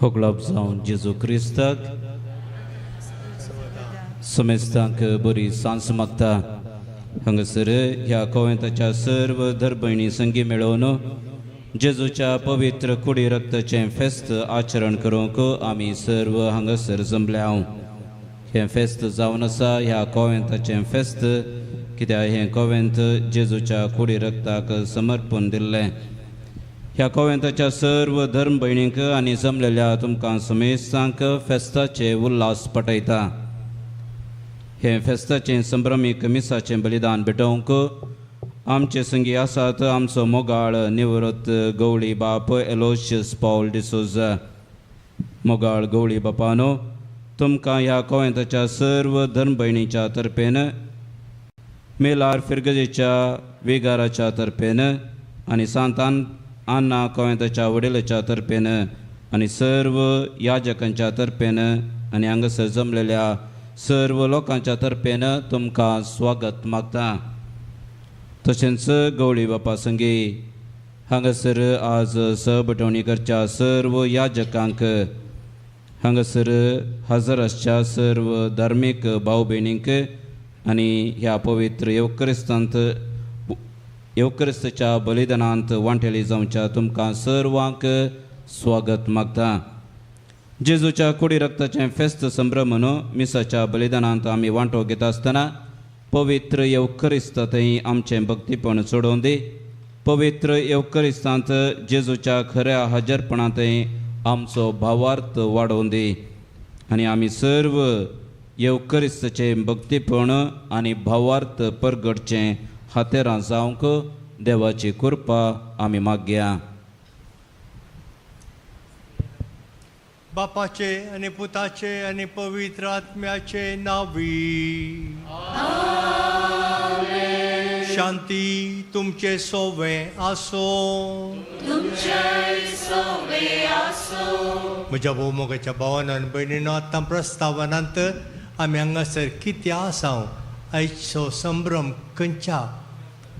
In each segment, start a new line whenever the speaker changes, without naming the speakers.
होगळप जावन जेजू क्रिस्ताक समेस्तांक बरी सांस मागता. हांगासर ह्या कोवेंताच्या सर्व धर्मभयणी संगी मेळोवन जेजूच्या पवित्र कुडी रक्ताचें फेस्त आचरण करूंक आमी सर्व हांगासर जमल्या. हें फेस्त जावन आसा ह्या कोवेंताचें फेस्त, कित्याक हें कोवेंत जेजूच्या कुडी रक्ताक समर्पण दिल्लें. ह्या कोवेंताच्या सर्व धर्म भयणींक आनी जमलेल्या तुमकां समेस्तांक फेस्ताचे उल्हास पटयता. हें फेस्ताचें संभ्रमीक मिसाचें बलिदान भेटोवंक आमचे संगी आसात आमचो मोगाळ निवृत्त गवळी बाप एलोशियस पावल डिसोजा. मोगाळ गवळी बापानो, तुमकां ह्या कोवेंताच्या सर्व धर्म भयणीच्या तर्फेन, मेलार फिरगजेच्या वेगाराच्या तर्फेन आनी सांतान आन्ना कोवेंताच्या वडिलाच्या तर्फेन आनी सर्व याजकांच्या तर्फेन आनी हांगासर जमलेल्या सर्व लोकांच्या तर्फेन तुमकां स्वागत मागता. तशेंच गवळी बापा संगी हांगासर आज सहभटवणी करच्या सर्व याजकांक, हांगासर हजर आसच्या सर्व धार्मीक भाव भयणींक आनी ह्या पवित्र येवक्रिस्तांत येवक्रिस्ताच्या बलिदानांत वांटेली जावच्या तुमकां सर्वांक स्वागत मागता. जेजूच्या कुडी रक्ताचें फेस्त संभ्रम मिसाच्या बलिदानांत आमी वांटो घेता आसतना पवित्र येवक्रिस्त थंय आमचें भक्तीपण चडोवन दी. पवित्र येवक्रिस्तांत जेजूच्या खऱ्या हजरपणांतय आमचो भावार्थ वाडोवन दी आनी आमी सर्व येवक्रिस्ताचें भक्तीपण आनी भावार्थ परगटचें हातेरां जावंक देवाची कृपा आमी मागया.
बापाचे आनी पुताचे आनी पवित्र आत्म्याचे नांवी. शांती तुमचे सोवे आसो. म्हज्या भोव मोगाच्या भावान आनी भयणीनो, आतां प्रस्तावनांत आमी हांगासर कितें आसा, आयचो संभ्रम खंयच्या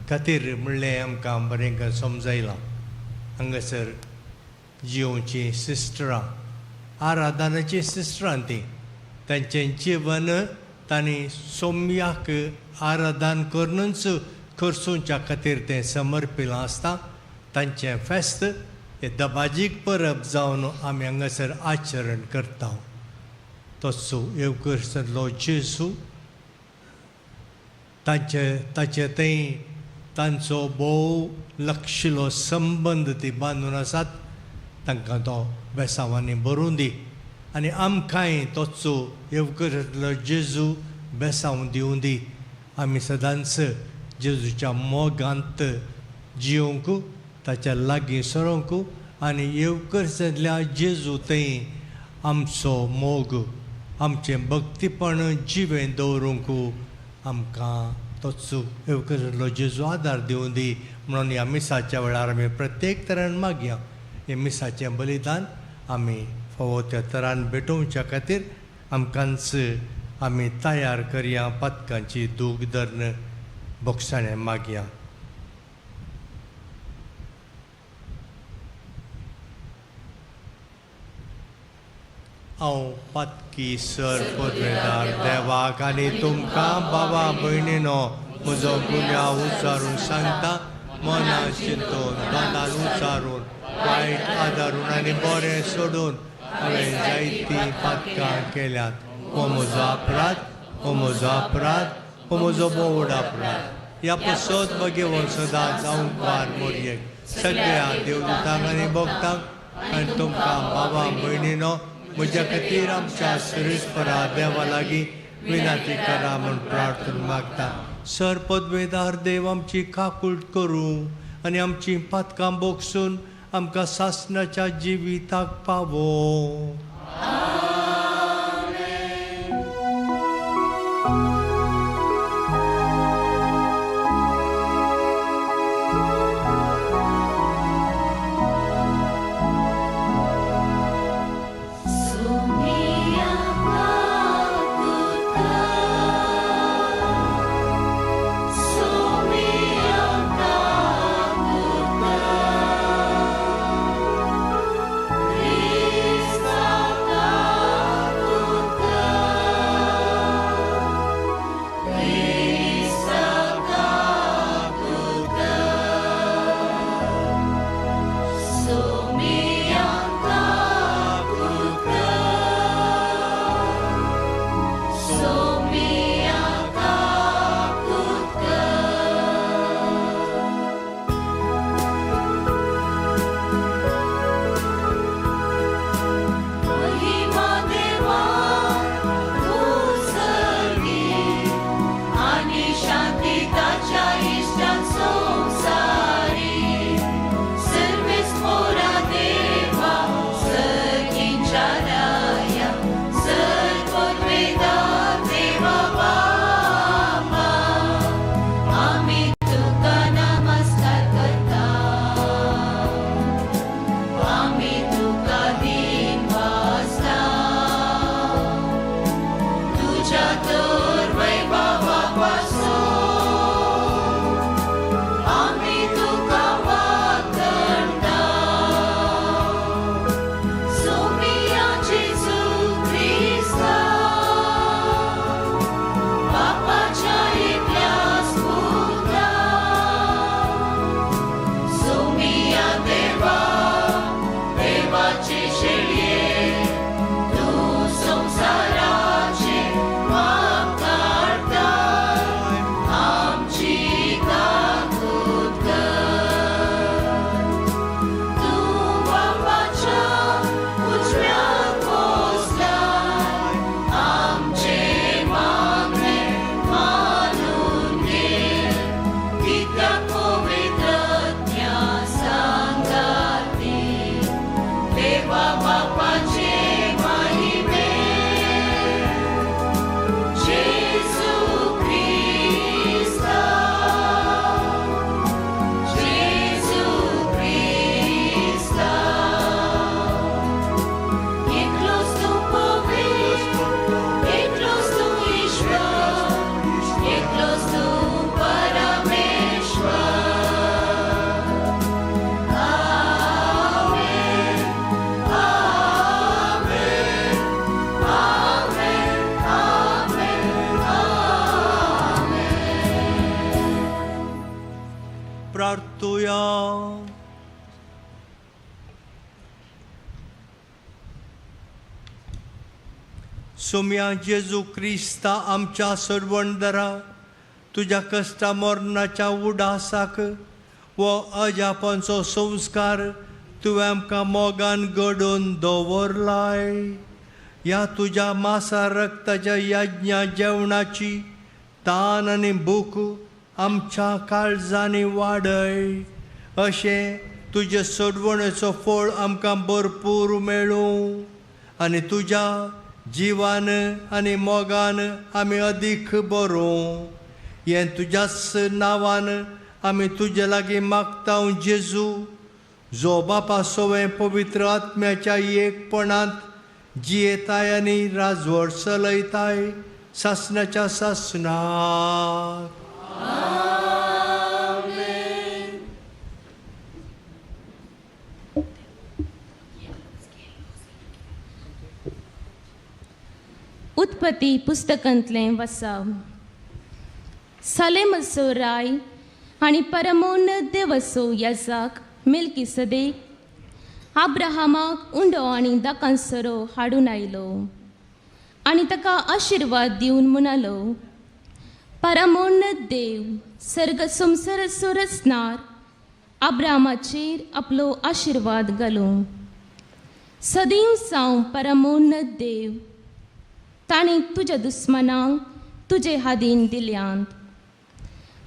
खातीर म्हणलें आमकां बरें समजायलां. हांगासर जियोवचीं सिस्टरां, आराधनाचीं सिस्टरां, तीं तांचें जिवन तांणी सोम्याक आराधन करूनच खर्चुच्या खातीर तें समर्पिलां आसता. तांचें फेस्त हें दबाजीक परब जावन आमी हांगासर आचरण करता. तसो येवकरसलो जेजू तांचे ताचे थंय तांचो भोव लक्षिलो संबंद ती बांदून आसात. तांकां तो बेसांवांनी भरून दी आनी आमकांय तोचो येवकरतलो जेजू बेसांव दिवं दी. आमी सदांच जेजूच्या मोगांत जियोवंक, ताच्या लागीं सरोंक आनी येवकरतल्या जेजू थंय आमचो मोग, आमचें भक्तीपण जिवें दवरूंक आमकां तोच येवकरतलो जेजू आदार दिवं दी म्हणून ह्या मिसाच्या वेळार आमी प्रत्येक तरान मागया. हें मिसाचें बलिदान आमी फावो त्या तरान भेटोवच्या खातीर आमकांच आमी तयार करया. पातकांची दूख धरून बोगसाणें मागया. हांव पातकी सर पदवेदार देवाक आनी तुमकां बाबा भयणीनो म्हजो गुन्यांव उच्चारून सांगता. मना चिंतून, तोंडान उच्चारून, वायट आदारून आनी बरें सोडून हांवें जायतीं पातकां केल्यात. हो म्हजो अपराध, हो म्हजो अपराध, हो म्हजो बोवड अपराध. ह्या पसत भगेवन सदां जावंक वार मोरयेक सगळ्या देवदूतांक आनी भक्तांक आनी तुमकां बाबा भयणीनो म्हज्या खातीर आमच्या सुरेशपरा देवा लागीं विनंती करा म्हूण प्रार्थना मागता. सर पदवेदार देव आमची काकूट करूं आनी आमची पातकां बोगसून आमकां सासणाच्या जिविताक पावो.
Cristo.
प्रार्थुया. सोम्या जेजू क्रिस्ता आमच्या सर्वणदरा, तुज्या कश्टा मरणाच्या उडासाक वो अजापांचो संस्कार तुवें आमकां मोगान घडोवन दवरलाय. ह्या तुज्या मासा रक्ताच्या यज्ञा जेवणाची तान आनी भूक आमच्या काळजांनी वाडय, अशें तुजे सोडवणेचो फळ आमकां भरपूर मेळूं आनी तुज्या जिवान आनी मोगान आमी अदीक बरोवं. हें तुज्याच नांवान आमी तुजे लागीं मागता जेजू, जो बापा सोवें पवित्र आत्म्याच्या एकपणांत जियेताय आनी राजवट चलयताय सासणाच्या सासणाक.
उत्पत्ती पुस्तकांतलें वसाव. सालेमसो राय आनी परमोन देवसो याजाक मेल्कीसदेक आब्राहामाक उंडो आनी दाकांसरो हाडून आयलो आनी ताका आशिर्वाद दिवन म्हणालो, परमोन देव सर्ग संवसाराचो रचणार आब्राहामाचेर आपलो आशिर्वाद घालूं. सदीव सावन परमोन देव ताणें तुज्या दुस्मनांक तुजे हादीन दिल्यांत.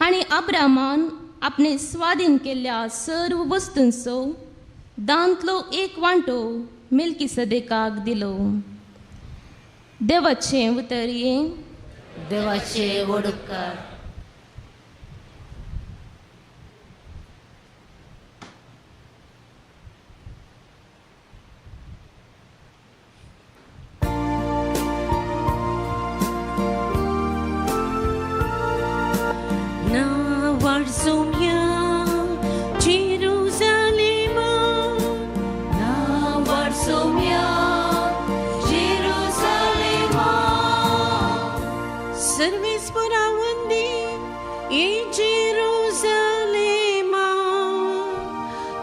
आनी आब्रामान आपणे स्वाधीन केल्ल्या सर्व वस्तूंचो दांतलो एक वांटो मेल्कीसदेकाक दिलो. देवाचें उतर हें.
देवाचे वडुपकार.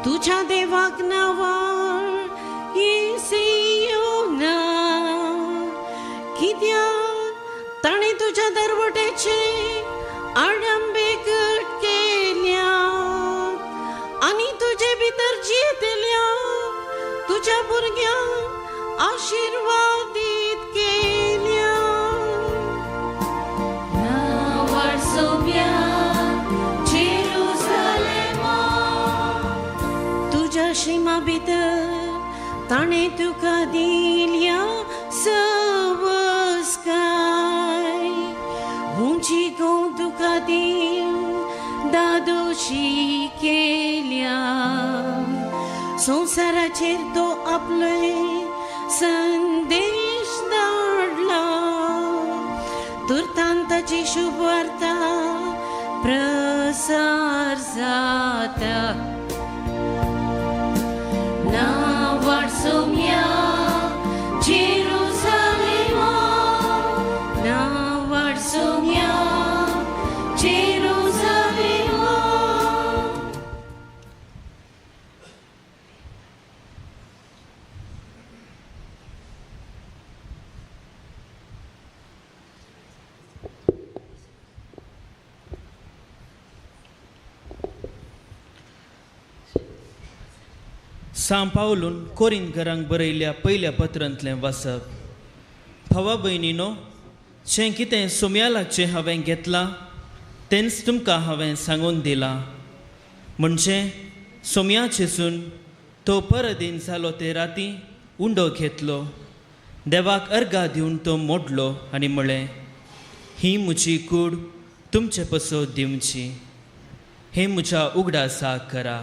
तुझ्या देवाक नांवार येना, कित्याक ताणें तुज्या दरवट्याचे आडंबे घट केल्या आनी तुजे भितर जियेतल्या तुज्या भुरग्यांक आशिर्वादीत केल्या. तुज्या शिमा भितर ताणें तुका दिल्या सवस्काय, उंची गो तुका दिवन दादोशी केल्या. संवसाराचेर तो आपले संदेश धाडला, तुर्तान ताची शुभवार्ता प्रसार जाता.
नांवार सोम्या जेरुसलेमा, नांवार सोम्या जेरुसलेमा.
सां पावलून कोरिंतकारांक बरयल्ल्या पयल्या पत्रांतलें वाचप. भावा भयणीनो, जें कितें सोम्या लागचें हांवें घेतलां तेंच तुमकां हांवें सांगून दिलां. म्हणजे सोम्या चेसून तो परदीन जालो ते राती उंडो घेतलो, देवाक अर्गा दिवन तो मोडलो आनी म्हळें, ही म्हजी कूड तुमचे पसो दिवची, हें म्हज्या उगडासाक करा.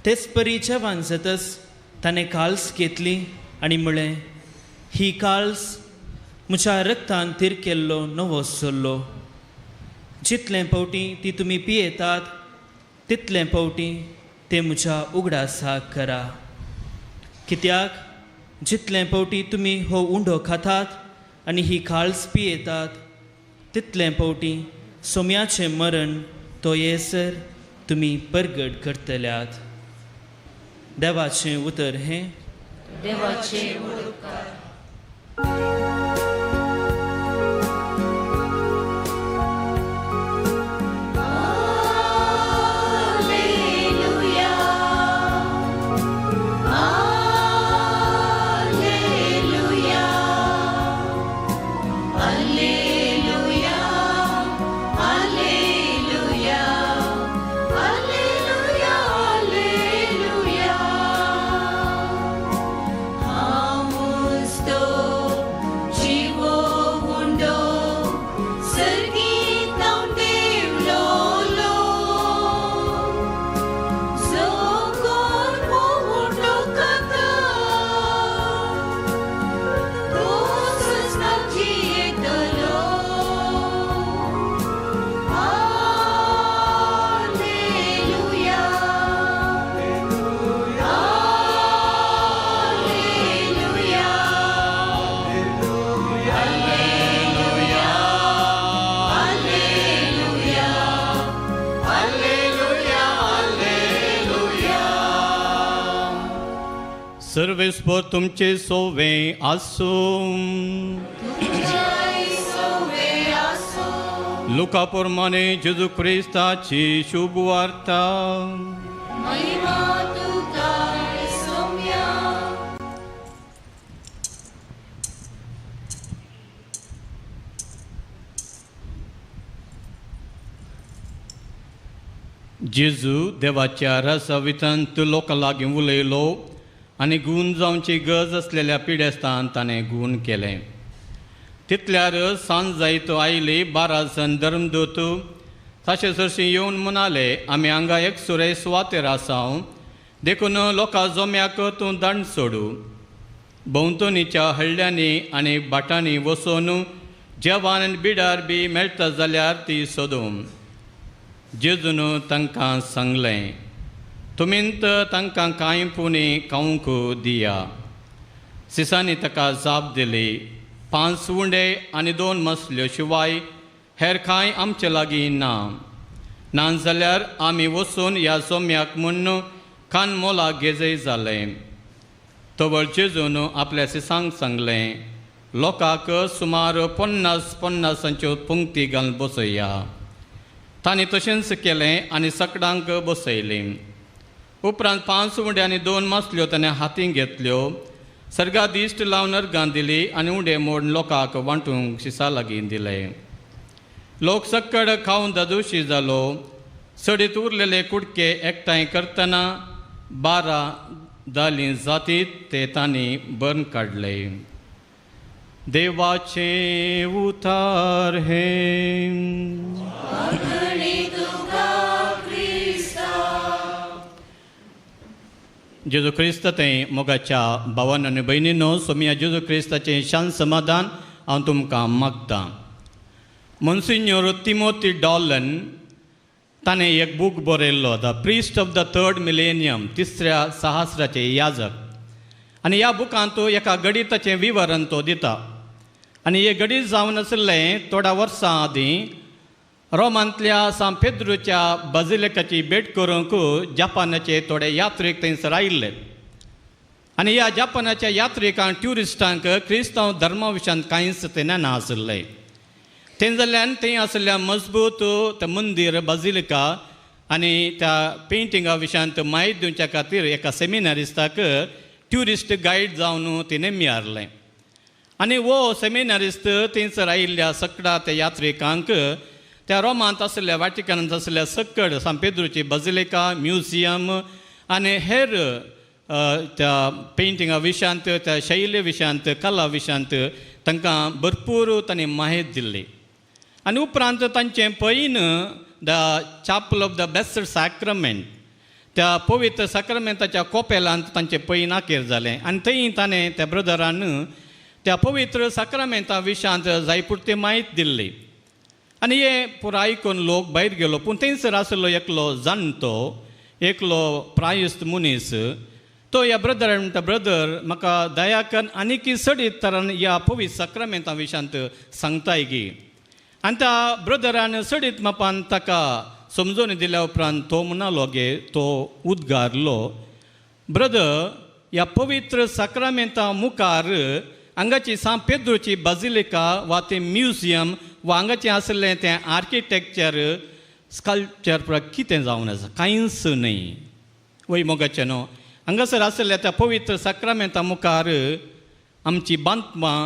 तेच परी जेवण जातच ताणें काल्स घेतली आनी म्हळें, ही काल्स म्हज्या रक्तान थीर केल्लो नवो सल्लो. जितले पावटी ती तुमी पियेतात तितले पावटी ते म्हज्या उगडासाक करा. कित्याक जितले पावटी तुमी हो उंडो खातात आनी ही काल्स पियेतात तितले पावटी सोम्याचें मरण तो येसर तुमी परगट करतल्यात. देवाचें उतर हें.
देवाचें उपकार.
सर्वेस्पर तुमचे सोवे आसूं. लुका प्रमाणे जेजू क्रिस्ताची शुभ वार्ता. जेजू देवाच्या रसावितांत लोकां लागीं उलयलो आनी गूण जावची गरज आसलेल्या पिडेस्तान ताणें गूण केलें. तितल्यार सांज जायत आयली 12 जण धर्मदूत ताचे सरशीं येवन म्हणाले, आमी हांगा एक सुरे सुवातेर आसाव, देखून लोकां जोम्याक तूं दांड सोडू. भोंवतणीच्या हळ्ळ्यांनी आनी भाटांनी वचून जेवण आनी बिडार बी मेळटा जाल्यार ती सोदूं. जेजून तांकां सांगलें, तुमींत तांकां कांय पुणी खावंक दिया. सिसांनी ताका जाप दिली, 5 उंडे आनी 2 मसल्यो शिवाय हेर कांय आमचे लागीं ना. ना जाल्यार आमी वचून ह्या जोम्याक म्हूण कान मोलाक घेजय जालें. तवळ जेजून आपल्या सिसांक सांगलें, लोकांक सुमार 50-50 पंक्ती घालून बसया. तांणी तशेंच केलें आनी सकडांक बसयलीं. उपरांत 5 उंडे आनी 2 मासल्यो ताणें हातीं घेतल्यो, सर्गा दिश्ट लावन अर्गां दिली आनी उंडे मोड लोकांक वांटूंक शिसा लागीं दिले. लोक सक्कड खावन दादोशी जालो. सडीत उरलेले कुडके एकठांय करतना 12 दालीं जातीत ते तांणी बर्न काडले. देवाचें उतार हें. जेजू क्रिस्त तें मोगाच्या भावान आनी भयणीनो, सोमिया जेजू क्रिस्ताचें शांत समाधान हांव तुमकां मागतां. मोन्सिन्योर तिमोती डॉलन ताणें एक बूक बरयल्लो, the priest of the third millennium, तिसऱ्या सहस्राचे याजक. आनी ह्या बुकांत तो एका गणिताचें विवरण तो दिता. आनी हें गणीत जावन आशिल्लें थोड्या वर्सां आदीं रोमांतल्या सांत पेद्रूच्या बाजिलिकाची भेट करूंक जपानाचे थोडे यात्रीक थंयसर आयिल्ले. आनी ह्या जपानाच्या यात्रिकांक ट्युरिस्टांक क्रिस्तांव धर्मा विशयांत कांयच तें जाणा आशिल्लें. थंय जाल्ल्यान थंय आशिल्ल्या मजबूत तें मंदीर बाजिलिका आनी त्या पेंटिंगा विशयांत म्हायती दिवच्या खातीर एका सेमिनारिस्ताक ट्युरिस्ट गायड जावन तिणें मियारलें. आनी हो सेमिनारिस्त थंयसर आयिल्ल्या सगळ्या त्या यात्रिकांक त्या रोमांत आशिल्ल्या वाटिकनांत आशिल्ल्या सक्कड सांत पेद्रूची बाजिलिका म्युझियम आनी हेर त्या पेंटिंगा विशयांत, त्या शैली विशयांत, कला विशयांत तांकां भरपूर तांणी म्हायती दिल्ली. आनी उपरांत तांचें पयन the chapel of the blessed sacrament, त्या पवित्र साक्रमेंताच्या कोपेलांत तांचें पयन आखेर जालें. आनी थंय ताणें त्या ब्रदरान त्या पवित्र साक्रमेंता विशयांत जाय पुरती म्हायती दिल्ली. आनी हें पुराय आयकून लोक भायर गेलो. पूण थंयसर आशिल्लो एकलो जाणटो, एकलो प्रायस्त मनीस, तो ह्या ब्रदर म्हणटा, ब्रदर म्हाका दया कर आनीक चडीत तरान ह्या पवित्र साक्रमेंता विशयांत सांगताय गी. आनी त्या ब्रदरान चडीत मापान ताका समजून दिल्या उपरांत तो म्हणालो गे तो उद्गारलो ब्रदर ह्या पवित्र साक्रामेंता मुखार हांगाची सांत पेद्रोची बाजिलिका वा तें म्युझियम वा हांगाचें आसलें तें आर्किटेक्चर स्कल्पचर पळय कितें जावन आसा कांयच न्हय वय मोगाचें न्हू हांगासर आसलें त्या पवित्र साक्रामेंता मुखार आमची बांदपां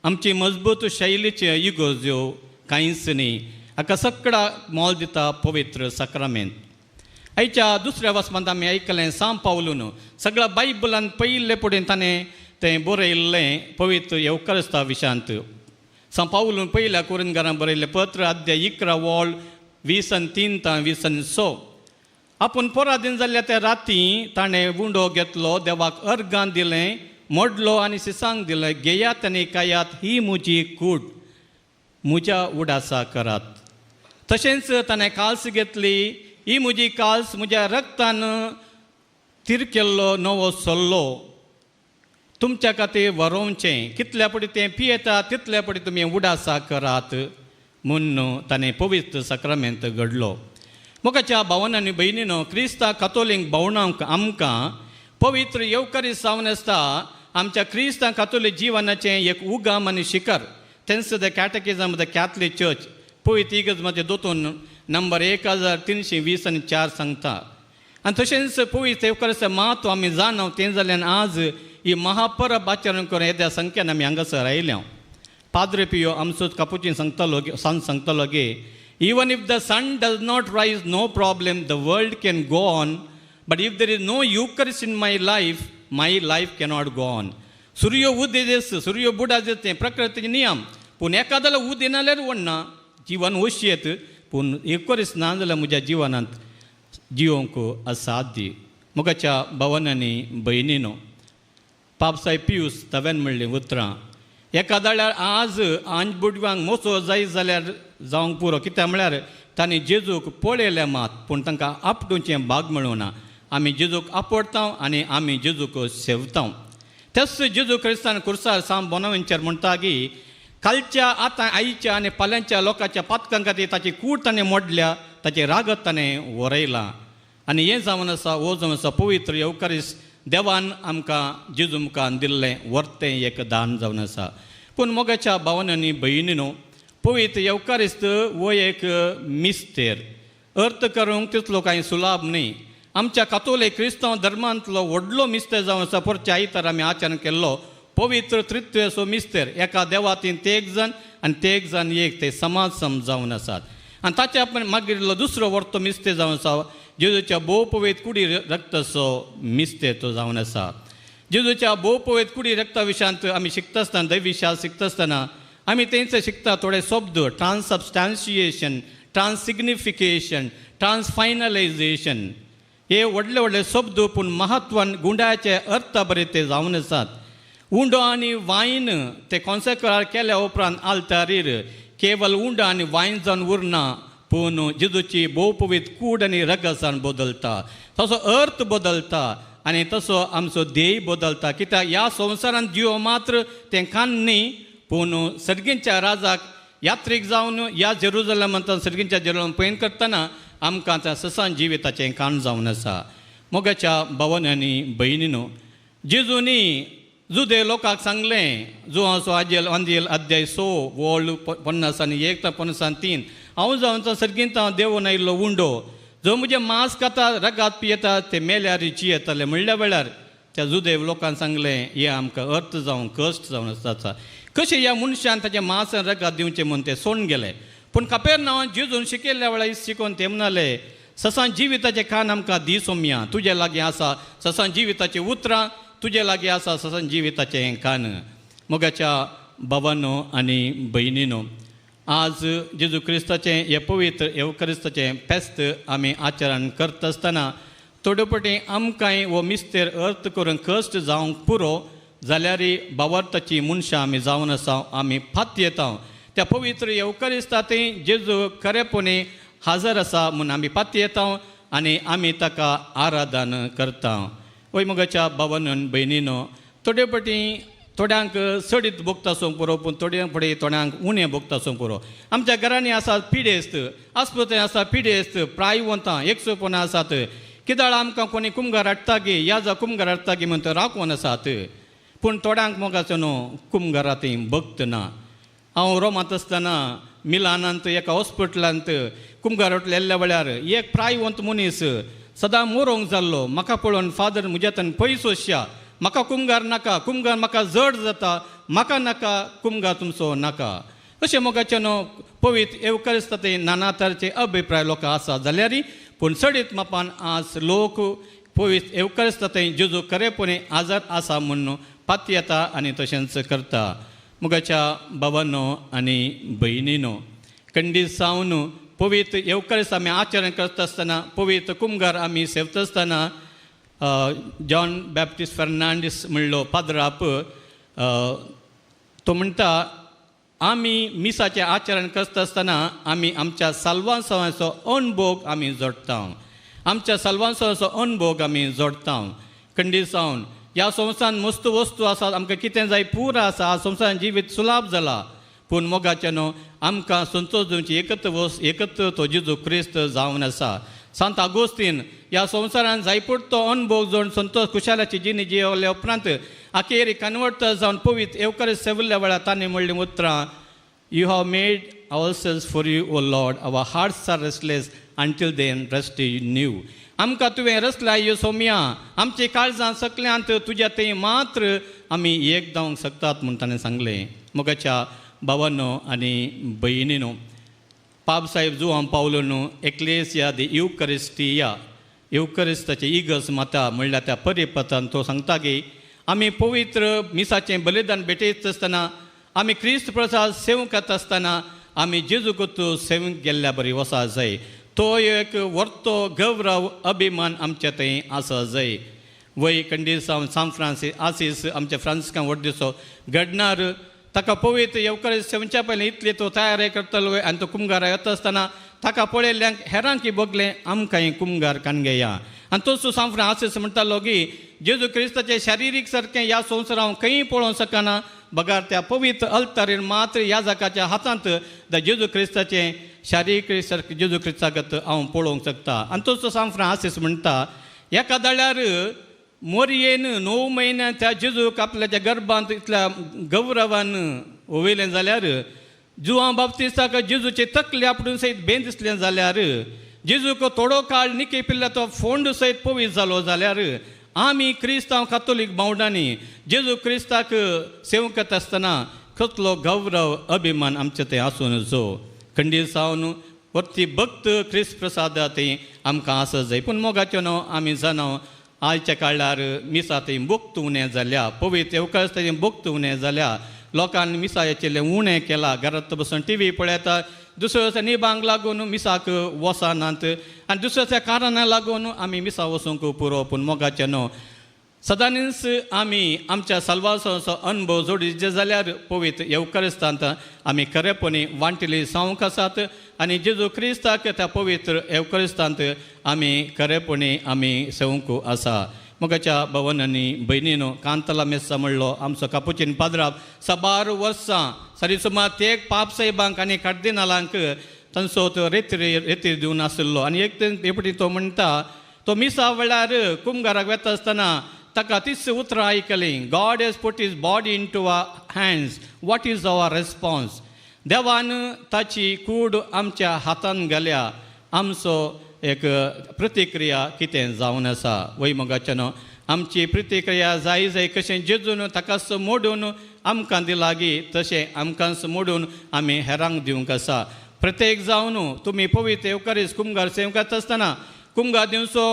आमची मजबूत शैलीच्यो इगोर्ज्यो कांयच न्हय हाका सगळा मोल दिता पवित्र साक्रामेंत. आयच्या दुसऱ्या वसपांत आमी आयकलें सांत पावलून सगळ्या बायबलान पयले फुडें ताणें तें बरयल्लें पवित्र येवकारस्ता विशांत. सांत पावलून पयल्या कोरिंथकारांक बरयल्लें पत्र अध्याय 11 वॉल 23 तां 26 आपूण पराधीन जाल्ल्या त्या राती ताणें उंडो घेतलो देवाक अर्गां दिलें मोडलो आनी सिसांक दिलें घेयात आनी खायात ही म्हजी कूड म्हज्या उडासा करात. तशेंच ताणें काल्स घेतली ही म्हजी काल्स म्हज्या रक्तान तीर केल्लो नवो सल्लो तुमच्या खातीर वरोवचें कितल्या पटी तें पियेता तितल्या पटी तुमी उडासा करात म्हूण ताणें पवित्र साक्रामेंत घडलो. मोगाच्या भावान आनी भयणीनो क्रिस्ता कातोलीक भावणांक आमकां पवित्र येवकारीस्त जावन आसता आमच्या क्रिस्तां कातोलीक जिवनाचें एक उगम आनी शिखर. तेंच the catechism the Catholic church पवित्र इगर्ज दोतून नंबर 1320 आनी 4 सांगता. आनी तशेंच पवित्र येवकारिस्त म्हत्व आमी जाणव तें जाल्यान आज ही महापरब आचरण करून येद्या संख्येन आमी हांगासर आयल्या. पाद्रे पियो आमचोच कापुचीन सांगतालो सांज सांगतालो गे even if the sun does not rise no problem the world can go on but if there is no Eucharist in my life my life cannot go on. सूर्य उदय सूर्य बुडा तें प्रकृतीचे नियम पूण एकाद्याला उदय नाल्यार वडना जिवन वशयेत पूण येवकारिस्त ना जाल्यार म्हज्या जिवनांत जिवंक असाध्य. मोगाच्या भावांनी भयणीनो पापसाय पियूस तवेन म्हणलीं उतरां एका जाल्यार आज आंज बुडव्यांक मोसो जाय जाल्यार जावंक पुरो कित्याक म्हळ्यार तांणी जेजूक पळयलें मात पूण तांकां आपटुचें भाग मेळूना. आमी जेजूक आपडता आनी आमी जेजूक सेवता. तेच जेजू क्रिस्तान कुर्सार सांत बोनावेंचर म्हणटा की कालच्या आतां आईच्या आनी फाल्यांच्या लोकांच्या पातकां खातीर ताची कूड ताणें मोडल्या ताचें रागत ताणें वरयलां. आनी हें जावन आसा हो जावन आसा पवित्र येवकारिस्त देवान आमकां जेजू मुखार दिल्लें वर्तें एक दान जावन आसा. पूण मोगाच्या भावान आनी भयणीनो पवित्र येवकारिस्त हो एक मिस्तेर अर्थ करूंक तितलो कांय सुलाभ न्हय. आमच्या कातोलीक क्रिस्तांव धर्मांतलो व्हडलो मिस्तेर जावन आसा परच्या आयतार आमी आचरण केल्लो पवित्र त्रित्वेचो मिस्तेर एका देवातीन ते एक जाण आनी ते एक जाण एक ते समाज समजावन आसात. आनी ताच्या मागीर दुसरो वर्तो मिस्तेर जावन आसा जेजूच्या भोव पवित्र कुडी रक्ताचो मिस्तेर तो जावन आसा. जेजूच्या भोव पवित्र कुडी रक्ता विशयांत आमी शिकता आसतना दैवी शिकता आसतना आमी तेंच शिकता थोडे शब्द ट्रान्सबस्टान्शिएशन ट्रान्सिग्निफिकेशन ट्रान्सफायनलायझेशन हे व्हडले व्हडले शब्द पूण महत्वान गुंडाचे अर्थ बरे ते जावन आसात. उंडो आनी वायन ते कॉन्सेक्रार केल्या उपरांत आल्तारीर केवल उंडो आनी वायन जावन उरना पूण जेजूची भोव पवित्र कूड आनी रगसान बदलता तसो अर्थ बदलता आनी तसो आमचो ध्येय बदलता. कित्याक ह्या संवसारांत जियो मात्र तें खान न्ही पूण सर्गींच्या राजाक यात्रीक जावन ह्या जेरुजलमांत सर्गींच्या जेरुजलम पयन करतना आमकां त्या ससान जिविताचें काण जावन आसा. मोगाच्या भावान आनी भयणीनो जेजूनी जुदे लोकांक सांगलें जो असो आजेल अंजेल अध्याय 6 वोळ 50 आनी 1 ते 53 हांव जावन सर्गींत हांव देवून आयिल्लो उंडो जो म्हजें मांस खाता रगात पियेता ते मेल्यार जियेताले म्हणल्या वेळार त्या जुदेव लोकांक सांगलें हें आमकां अर्थ जावन कश्ट जावन आसता कशें ह्या मनशान ताचें मांस आनी रगात दिवचें म्हूण ते सोडून गेले. पूण कापेर नांवान जेजून शिकयल्ल्या वेळार शिकोवन ते म्हणाले ससान जिविताचें खाण आमकां दी सोमया तुजे लागीं आसा ससान जिविताचीं उतरां तुजे लागीं आसा ससान जिविताचें खाण. मोगाच्या भावानो आनी भयणीनो आज जेजू क्रिस्ताचें हें पवित्र येवकारिस्ताचें फेस्त आमी आचरण करता आसतना थोडे पटी आमकांय हो मिस्तेर अर्थ करून कश्ट जावंक पुरो जाल्यार भावार्थाची मनशां आमी जावन आसा आमी फात येता त्या पवित्र येवकारिस्ता थंय जेजू खरेपणी हाजर आसा म्हूण आमी फात येता आनी आमी ताका आराधन करता. वय मोगाच्या भावान भयणीनो थोडे पटी थोड्यांक सडीत भोगता आसूंक पुरो पूण थोड्यांक फुडें थोड्यांक उणें भोगता आसूंक पुरो. आमच्या घरांनी आसात पिडेस्त, आस्पत्रेंत आसा पिडेस्त, प्रायवंतां एकसोपणां आसात. कित्याक आमकां कोणी कुमगार हाडटा गी या कुमगार हाडटा गी म्हणटा राखून आसात, पूण थोड्यांक मोगाचो न्हू कुमगारा ती भक्त ना. हांव रोमांत आसतना मिलानांत एका हॉस्पिटलांत कुमगार हॉटेल येल्ल्या वेळार एक प्रायवंत मनीस सदां मोरोंक जाल्लो. म्हाका पळोवन फादर म्हज्यातन पयस वचया, म्हाका कुमगार नाका, कुमगार म्हाका जड जाता, म्हाका नाका कुमगार तुमचो नाका. अशें मोगाचें न्हू पवित्र येवकार ते नाना तरेचे अभिप्राय लोकां आसा जाल्यार पूण चडीत मापान आज लोक पवित्र येवकार ते जेजू खरेपणी आजार आसा म्हूण पातयेता आनी तशेंच करता. मुगाच्या बाबानो आनी भयणीनो, कंडीत सावन पवित्र येवकार आमी आचरण करता आसतना, पवित्र कुमगार आमी सेवता आसतना जॉन बॅप्टिस्ट फर्नांडीस म्हणलो पाद्राप तो म्हणटा आमी मिसाचें आचरण करता आसतना आमी आमच्या साल्वांसांचो अणभोग आमी जोडटा, आमच्या साल्वांसांचो अणभोग आमी जोडटा. खंडीत सावन ह्या संवसारांत मस्त वस्तू आसात, आमकां कितें जाय पुरो आसा, संवसारान जिवीत सुलाभ जाला, पूण मोगाचें न्हू आमकां संतोश दिवची एकत्र वस्त एकत्र तो जेजू क्रिस्त जावन आसा. सांत आगोस्तीन ह्या संवसारान जायपुरतो अणभव जोड संतोष खुशालाची जिणी जियेवल्या उपरांत अखेर कन्वर्ट जावन पवित्र येवकार सेवल्ल्या वेळार ताणें म्हणलीं उतरां, you have made ourselves for you O Lord, our hearts are restless until then rest in you. आमकां तुवें रसला यो सोम्या, आमची काळजां सगल्यांत तुज्या थंय मात्र आमी एक जावंक शकतात म्हूण ताणें सांगलें. मोगाच्या भावानो आनी भयणीनो, पाप साहेब जुवां पावलो न्हू एक्लेसिया दी युकरिस्टिया, युकरिस्ताचे इगर्ज माता म्हणल्यार त्या परिपथान तो सांगता की आमी पवित्र मिसाचें बलिदान भेटयत आसतना, आमी क्रिस्त प्रसाद सेवंक येता आसतना आमी जेजूक सेवंक गेल्ल्या बरी वसा जाय. तो एक वर्तो गौरव अभिमान आमच्या थंय आसा जाय. वय कंडील सावन सांत फ्रांसीस आसीस आमच्या फ्रांसिस्कान व्हड घडणार ताका पवित्र येवकार सेवच्या पयलीं इतली तो तयारी करतलो आनी तो कुमगारा येता आसतना ताका पळयल्ल्यांक हेरांकी बगलें आमकांय कुमगार कानगेया. आनी तोच सांत फ्रांसीस म्हणटालो की जेजू क्रिस्ताचें शारिरीक सारकें ह्या संवसारांत हांव खंयी पळोवंक शकना, बगार त्या पवित्र अल्तारीर मात्र ह्या जाकाच्या हातांत त्या जेजू क्रिस्ताचें शारिरीक सारकें जेजू क्रिस्तागत हांव पळोवंक शकता. आनी तोच सांत फ्रांसीस म्हणटा एका दळ्यार मोरयेन 9 म्हयन्यान त्या जेजूक आपल्याच्या गर्भांत इतल्या गौरवान ओवयलें जाल्यार, जुवां बाप्तिस्ताक जेजूचे तकले आपडून सयत बेन दिसलें जाल्यार, जेजूक थोडो काळ निके पिल्ल्या तो फोंड सयत पवित्र जालो जाल्यार, आमी क्रिस्तांव कातोलीक भावंडांनी जेजू क्रिस्ताक सेवंक आसतना कसलो गौरव अभिमान आमचे थंय आसून जो खंडीत सावन वरती भक्त क्रिस्त प्रसादा थंय आमकां आसा जाय. पूण मोगाच्यो न्हू आमी जाणां आयच्या काळार मिसा थंय भक्त उणें जाल्या, पवित्र येवकार थंय भक्त उणें जाल्या, लोकांनी मिसाचें उणें केलां, घरांत बसून टी व्ही पळयता, दुसऱ्या दिसा निबांक लागून मिसाक वचनात आनी दुसऱ्या दिसा कारणाक लागून आमी मिसा वचूंक पुरो. पूण मोगाचें न्हू सदांच आमी आमच्या साल्वासाचो अणभव जोडीचे जाल्यार पवित्र येवकारिस्तांत आमी खरेपणी वांटिल्ली जावंक आसात आनी जेजू क्रिस्ताक त्या पवित्र येवकारिस्तांत आमी खरेपणी आमी सेवंक आसा. मोगाच्या भवन आनी भयणीनो, कांतला मेस्सा म्हणलो आमचो कापुचीन पाद्राब साबार वर्सां सरी सुमार ते पाप साहेबांक आनी कार्दिनालांक तांचो तो रेती रेतीर दिवन आशिल्लो. आनी एक एकपटी तो म्हणटा तो मिसा वेळार कुमगाराक वेता आसतना ताका तीच उतरां आयकलीं, God has put his body into our hands, what is our response. देवान ताची कूड आमच्या हातान घाल्या, आमचो एक प्रतिक्रिया कितें जावन आसा. वय मोगाचें न्हू आमची प्रतिक्रिया जाय जाय कशें जेजून ताकाच मोडून आमकां दिलागी तशें आमकांच मोडून आमी हेरांक दिवंक आसा. प्रत्येक जावन तुमी पवित्र येवकारीस कुमगार सेवकात आसतना कुमगार दिवचो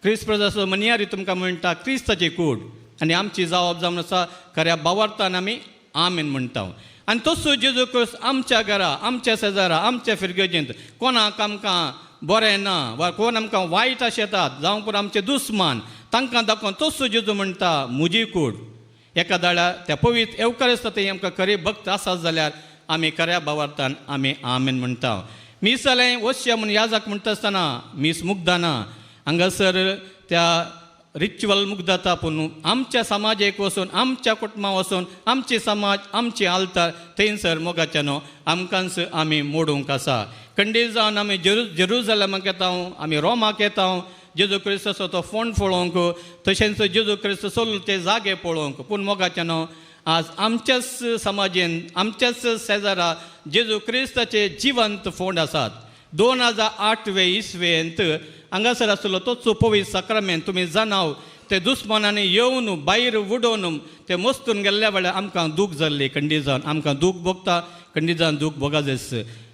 क्रिस्त प्रजाचो मनियारी तुमकां म्हणटा क्रिस्ताची कूड आनी आमची जावप जावन आसा खऱ्या बावरतान आमी आमेन म्हणटा. आनी तसो जेजू क्रिस्त आमच्या घरा, आमच्या शेजारा, आमच्या फिरगजेंत कोणाक आमकां बरें ना वा कोण आमकां वायट आशेतात जावं पूण आमचे दुस्मान तांकां दाखोवन तसो जेजू म्हणटा म्हजी कूड. एका दाळ्या त्या पवित्र येवकार आसता ते आमकां खरी भक्त आसात जाल्यार आमी खऱ्या भावार्थान आमी आमेन म्हणटा. मीस जालें वश्य म्हूण याजाक म्हणटा आसतना मीस मुग्दाना हांगासर त्या रिच्युअल मुग्दता पूण आमच्या समाजेक वचून आमच्या कुटुंबा वचून आमची समाज आमची आलतार थंयसर मोगाच्या न्हू आमकांच आमी मोडूंक आसा. खंडीत जावन आमी जेरुजलमाक येता, आमी रोमाक येता जेजू क्रिस्ताचो तो फोंड पळोवंक, तशेंच जेजू क्रिस्त सोल्लो ते जागे पळोवंक. पूण मोगाच्या न्हू आज आमच्याच समाजेन आमच्याच शेजारा जेजू क्रिस्ताचे जिवंत फोंड आसात. 2008 वे इसवेंत हांगासर आसलो तोच पवित्र साक्रामेंत तुमी जाणाव ते दुस्मानांनी येवन भायर उडोवन ते मस्तून गेल्ल्या वेळार आमकां दूख जाल्ली. खंडीत जावन आमकां दूख भोगता, खंडीत जावन दूख भोगाजेस.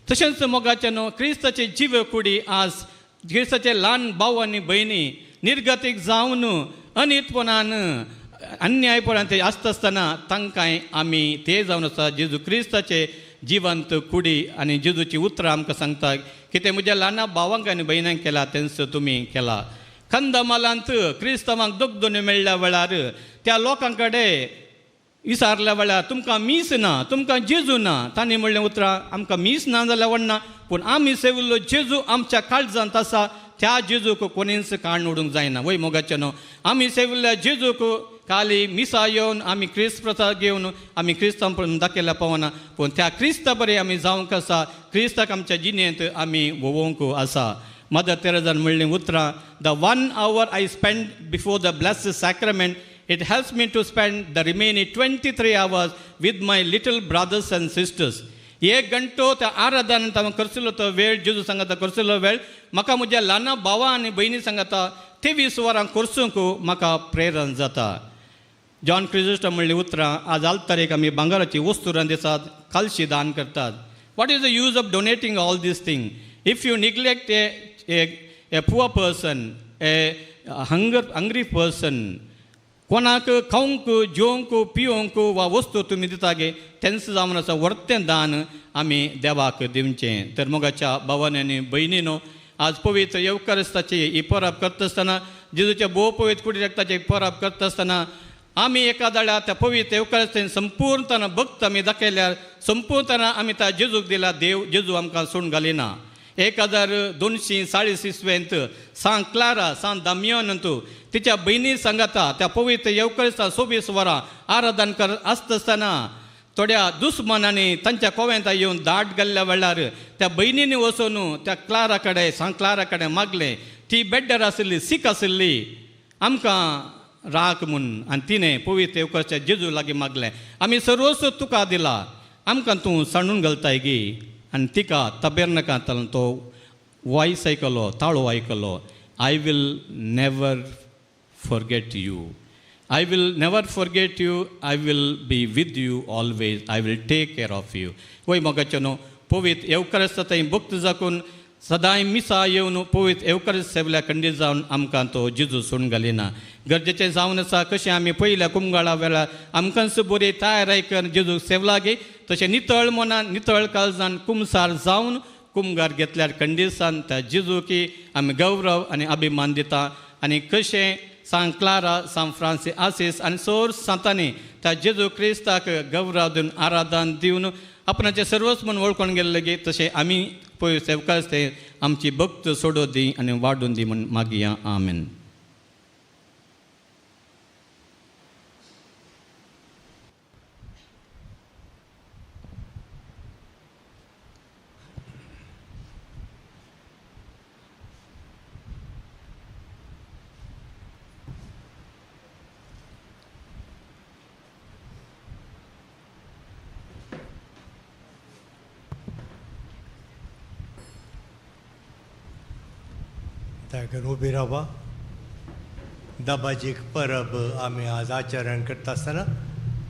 तशेंच मोगाचें न्हू क्रिस्ताचे जिवे कुडी आज क्रिस्ताचे ल्हान भाव आनी भयणी निर्गतीक जावन अनितपणान अन्यायपणान ते आसता आसतना तांकांय आमी ते जावन आसा जेजू क्रिस्ताचे जिवंत कुडी. आनी जेजूची उतरां आमकां सांगता की ते म्हज्या ल्हान भावांक आनी भयणांक केला तेंच तुमी केला. कंदमालांत क्रिस्तांवांक दगदोन्यो मेळ्ळ्या वेळार त्या लोकां कडेन विचारल्या वेळार तुमकां मीस ना, तुमकां जेजू ना, तांणी म्हणलें उतरां आमकां मीस ना जाल्यार व्हडना, पूण आमी सेविल्लो जेजू आमच्या काळजांत आसा, त्या जेजूक कोणीच काण उडूंक जायना. वय मोगाचें न्हू आमी सेविल्ल्या जेजूक काली मिसा येवन आमी क्रिस्त प्रसाद घेवन आमी क्रिस्तांव दाखयल्या पावना, पूण त्या क्रिस्ता बरें आमी जावंक आसा, क्रिस्ताक आमच्या जिणेंत आमी वोवोंक आसा. मदर तेरेजान म्हणलीं उतरां, the 1 hour I spend before the blessed sacrament it helps me to spend the remaining 23 hours with my little brothers and sisters. एक घंटो त्या आराधन हांवें करसिल्लो तो वेळ जेजू सांगता करसिल्लो वेळ म्हाका म्हज्या ल्हान भावा आनी भयणी सांगता 23 वरां करसूंक म्हाका प्रेरण जाता. जॉन क्रिजोस्टम म्हणली उतरां, आज आल्तारेक आमी भांगराची वस्तुरां दिसात, कालशी दान करतात. What is the use of donating all these thing if you neglect a poor person, a hungry person? कोणाक खावंक जेवंक पिवंक वा वस्तू तुमी दिता गे तेंच जावन आसा वर्तें दान आमी देवाक दिवचें. तर मोगाच्या भावांनी आनी भयणीनो आज पवित्र येवकारस्ताची ही परब करता आसतना, जेजूच्या भोव पवित्र कुडी रक्ताची परब करता आसतना आमी एका दाळ्या त्या पवित्र येवकारस्तान संपूर्णताना भक्त आमी दाखयल्यार संपूर्णताना आमी त्या जेजूक दिला, देव जेजू आमकां सोडून घालिना. 1240 इसवेंत सांत क्लारा सांत दामियान तिच्या भयणी सांगता त्या पवित्र येवकरिस्ता 24 वरां आराधन कर आसता आसतना थोड्या दुस्मानांनी तांच्या कोवेंता येवन दाट घाल्ल्या वेळार त्या भयणींनी वचून त्या क्लारा कडेन सांत क्लारा कडेन मागलें. ती बेड्डर आशिल्ली, सीक आशिल्ली, आमकां राख म्हूण. आनी तिणें पवित्र येवकरिस्ता जेजू लागीं मागलें, आमी सर्वस्व तुका दिला, आमकां तूं सांडून घालताय गी. आनी तिका तबेरनकांतल्यान तो वॉयस आयकलो, ताळो आयकलो, I will never forget you, I will never forget you, I will be with you always, I will take care of you. वय मोगाचें न्हू पवित्र येवकारस्ता थंय भक्त जाकून सदांय मिसा येवन पवित्र येवकारस्त सेवल्या खंडीत जावन आमकां तो जेजू सोडून घालिना. गरजेचें जावन आसा कशें आमी पयल्या कुमगाळा वेळार आमकांच बरी तयार करून जेजूक सेवला गे, तशें नितळ मनान नितळ काळजान कुमसार जावन कुमगार घेतल्यार खंडीसान त्या जेजूकी आमी गौरव आनी अभिमान दिता. आनी कशें सांत क्लारा सांत फ्रांसीस आसीस आनी सोर सांतांनी त्या जेजू क्रिस्ताक गौरव दिवन आराधन दिवन आपणाचें सर्वस्व म्हूण वळखून गेल्ले गे, तशें आमी पळय सेवकास ते आमची भक्त सोडोवन दी आनी वाडून दी म्हूण मागया. आमेन.
उबी रावा. दबाजीक परब आमी आज आचरण करता आसतना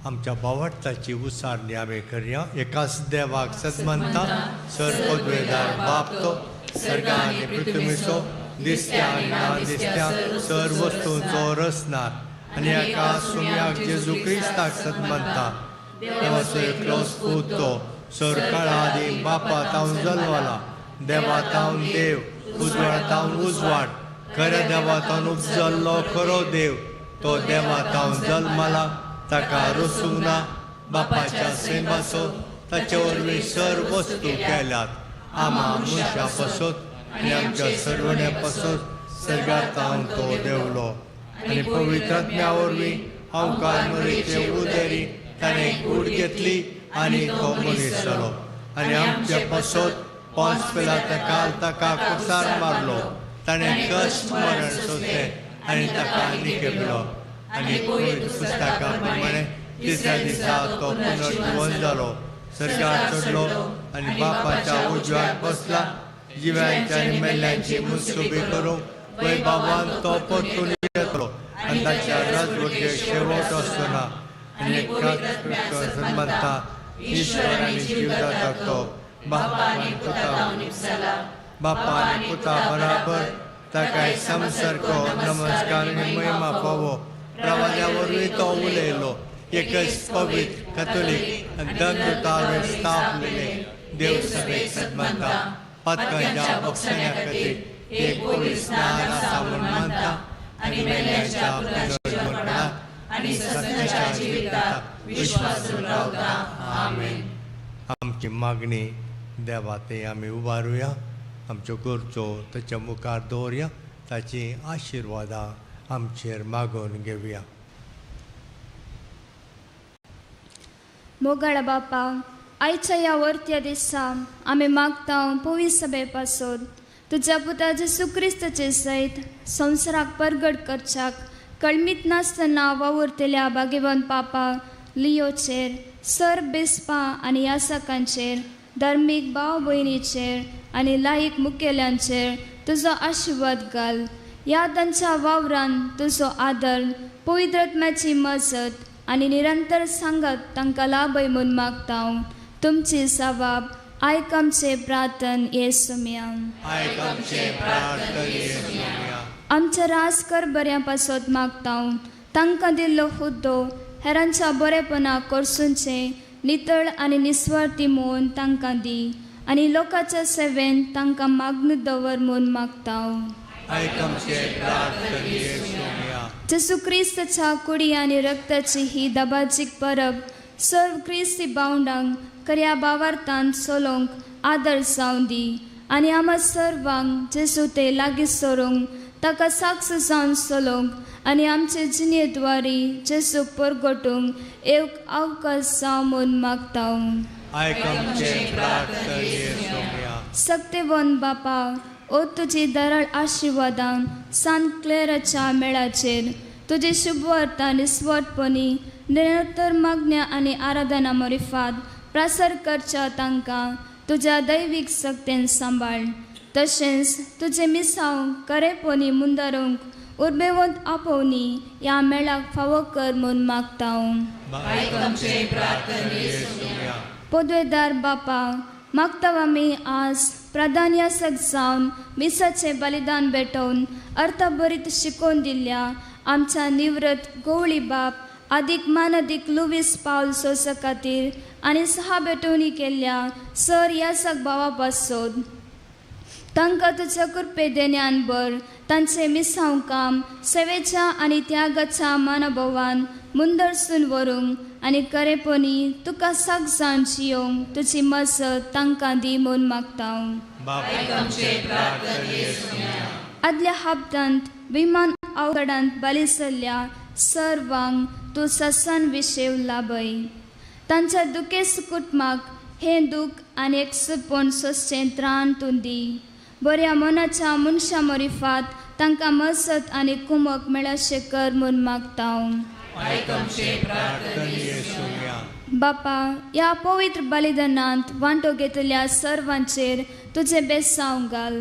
आमच्या भावार्थाची उसारणी आमी करया. एकाच देवाक सदमनता सर पदवेदार बाप तो सर्गा आनी पृथ्वीचो दिसत्या आनी ना दिसत्या सर वस्तूंचो रचणार आनी एका सुम्याक जेजू क्रिस्ताक सदमनता देवाचो एकलोच पूत तो सर काळा आदी बापा तावन जल्मला, देवा तावन देव, उजवाड तावन उजवाड, खऱ्या देवा तावन उपजल्लो खरो देव, तो देवा तावन जल्मला, ताका रसूंक ना, बापाच्या सैमाचो ताचे वरवीं सर्व वस्तू केल्यात, आमा मनशा पासत आनी आमच्या सरवण्या पासत सर्गार तावन तो देवलो. आनी पवित्र आत्म्या वरवीं हांवकार मरेचे उदरी ताणें कूड घेतली आनी तो मनीस जालो आनी आमचे पासत पोंस पिलाता ताका कुसार मारलो. ताणें कश्ट मरण सोंसलें आनी ताका निकेपलो आनी पवित्र पुस्तका प्रमाणे तिसऱ्या दिसा तो पुनर्जिवन जालो. सरकार चडलो आनी बापाच्या उजव्याक बसला. जिव्यांची आनी मेल्ल्यांची मुसुबी करूंक वय बाबान तो परतून येतलो आनी ताच्या राजवटीक शेवट आसतना आनी एकाच मानता ईश्वर आनी जीवदाता तो बापा आनी पुता बराबर ताका समसारको नमस्कार आनी महिमा फावो. प्रवाद्या वरवीं तो उलयलो. एकच पवित्र कॅथोलीक आनी दंडुतावे स्थापलेले देव सभेक सन्मानता. पातकांच्या बक्षण्या खातीर एक पवित्र स्नान आसा म्हूण मानता आनी मेल्ल्यांच्या पुनर्जीवनाक आनी सत्याच्या जिविताक विश्वास रावता. आमेन. आमची मागणी देवा ते आमी उबारुया. आमच्यो गरजो ताच्या मुखार दवरया. ताची आशिर्वादां आमचेर मागोवन घेवया.
मोगाळ बापा, आयच्या ह्या वर्त्या दिसा आमी मागता पवित्र सभे पासून तुज्या पुता जेजू क्रिस्ताचे सयत संवसाराक परगट करच्याक कळमीत नासतना वावुरतल्या भाग्यवंत पापा लियोचेर, सर बेस्पा आनी यासकांचेर, धार्मीक भाव भयणीचेर आनी लायक मुखेल्यांचेर तुजो आशिर्वाद घाल. ह्या तांच्या वावरान तुजो आदर, पवित्र आत्म्याची मजत आनी निरंतर सांगत तांकां लाभय म्हूण मागता. तुमची सवाब आयक आमचें प्रार्थन येसुम्या. आमच्या राजकर बऱ्या पासत मागता. तांकां दिल्लो हुद्दो हेरांच्या बरेपणाक करसुचें नितळ आनी निस्वार्थी म्हूण तांकां दी आनी लोकांच्या सेवेन तांकां मागणू दवर म्हूण मागता. जेजू क्रिस्ताच्या कुडी आनी रक्ताची ही दबाजीक परब सर्व क्रिस्ती भावंडांक खऱ्या भावार्थान चलोवंक आदर जावं दी आनी आमा सर्वांक जेजू ते लागीं सरूंक ताका साक्ष जावन चलोवंक आनी आमचे जिणेद्वारी जेजूक परगटूंक एक अवकाश जावं म्हूण मागता. सक्तेवन बापा, ओ तुजी दराळ आशिर्वादान सांत क्लेराच्या मेळाचेर तुजी शुभवार्ता निस्वार्थपणी निरंतर मागण्या आनी आराधना मोरिफात प्रासर करच्या तांकां तुज्या दैवीक सक्तेन सांबाळ. तशेंच तुजें मिसांव खरेपणी मुंदारूंक उर्बेवंत आपोवनी ह्या मेळाक फावो कर म्हूण मागता. पदवेदार बापा, मागता आमी आज प्रधान यासक जावन मिसाचें बलिदान भेटोवन अर्थभरीत शिकोवन दिल्ल्या आमच्या निवृत्त गवळी बाप आदीक मानादीक लुवीस पावल सोसा खातीर आनी सहा भेटवणी केल्ल्या सर यासक भावा पासोद तांकां तुज्या कृपे देण्यान भर. तांचें मिसांव काम सेवेच्या आनी त्यागाच्या मानभवान मुंदरसून व्हरूंक आनी खरेपणी तुका साक जावन जियोंक तुजी मजत तांकां दी म्हूण मागता. आदल्या हप्तांत विमान अवघडांत बलिसल्ल्या सर्वांक तूं ससान विशेव लाभय. तांच्या दुखेस्त कुटुंबाक हें दूख आनी एकसुपण सोंसचें त्राण तूं दी. बऱ्या मनाच्या मनशां मोरिफात तांकां मजत आनी कुमक मेळाशें कर म्हूण मागता. बापा, ह्या पवित्र बलिदानांत वांटो घेतल्या सर्वांचेर तुजें बेसांव घाल.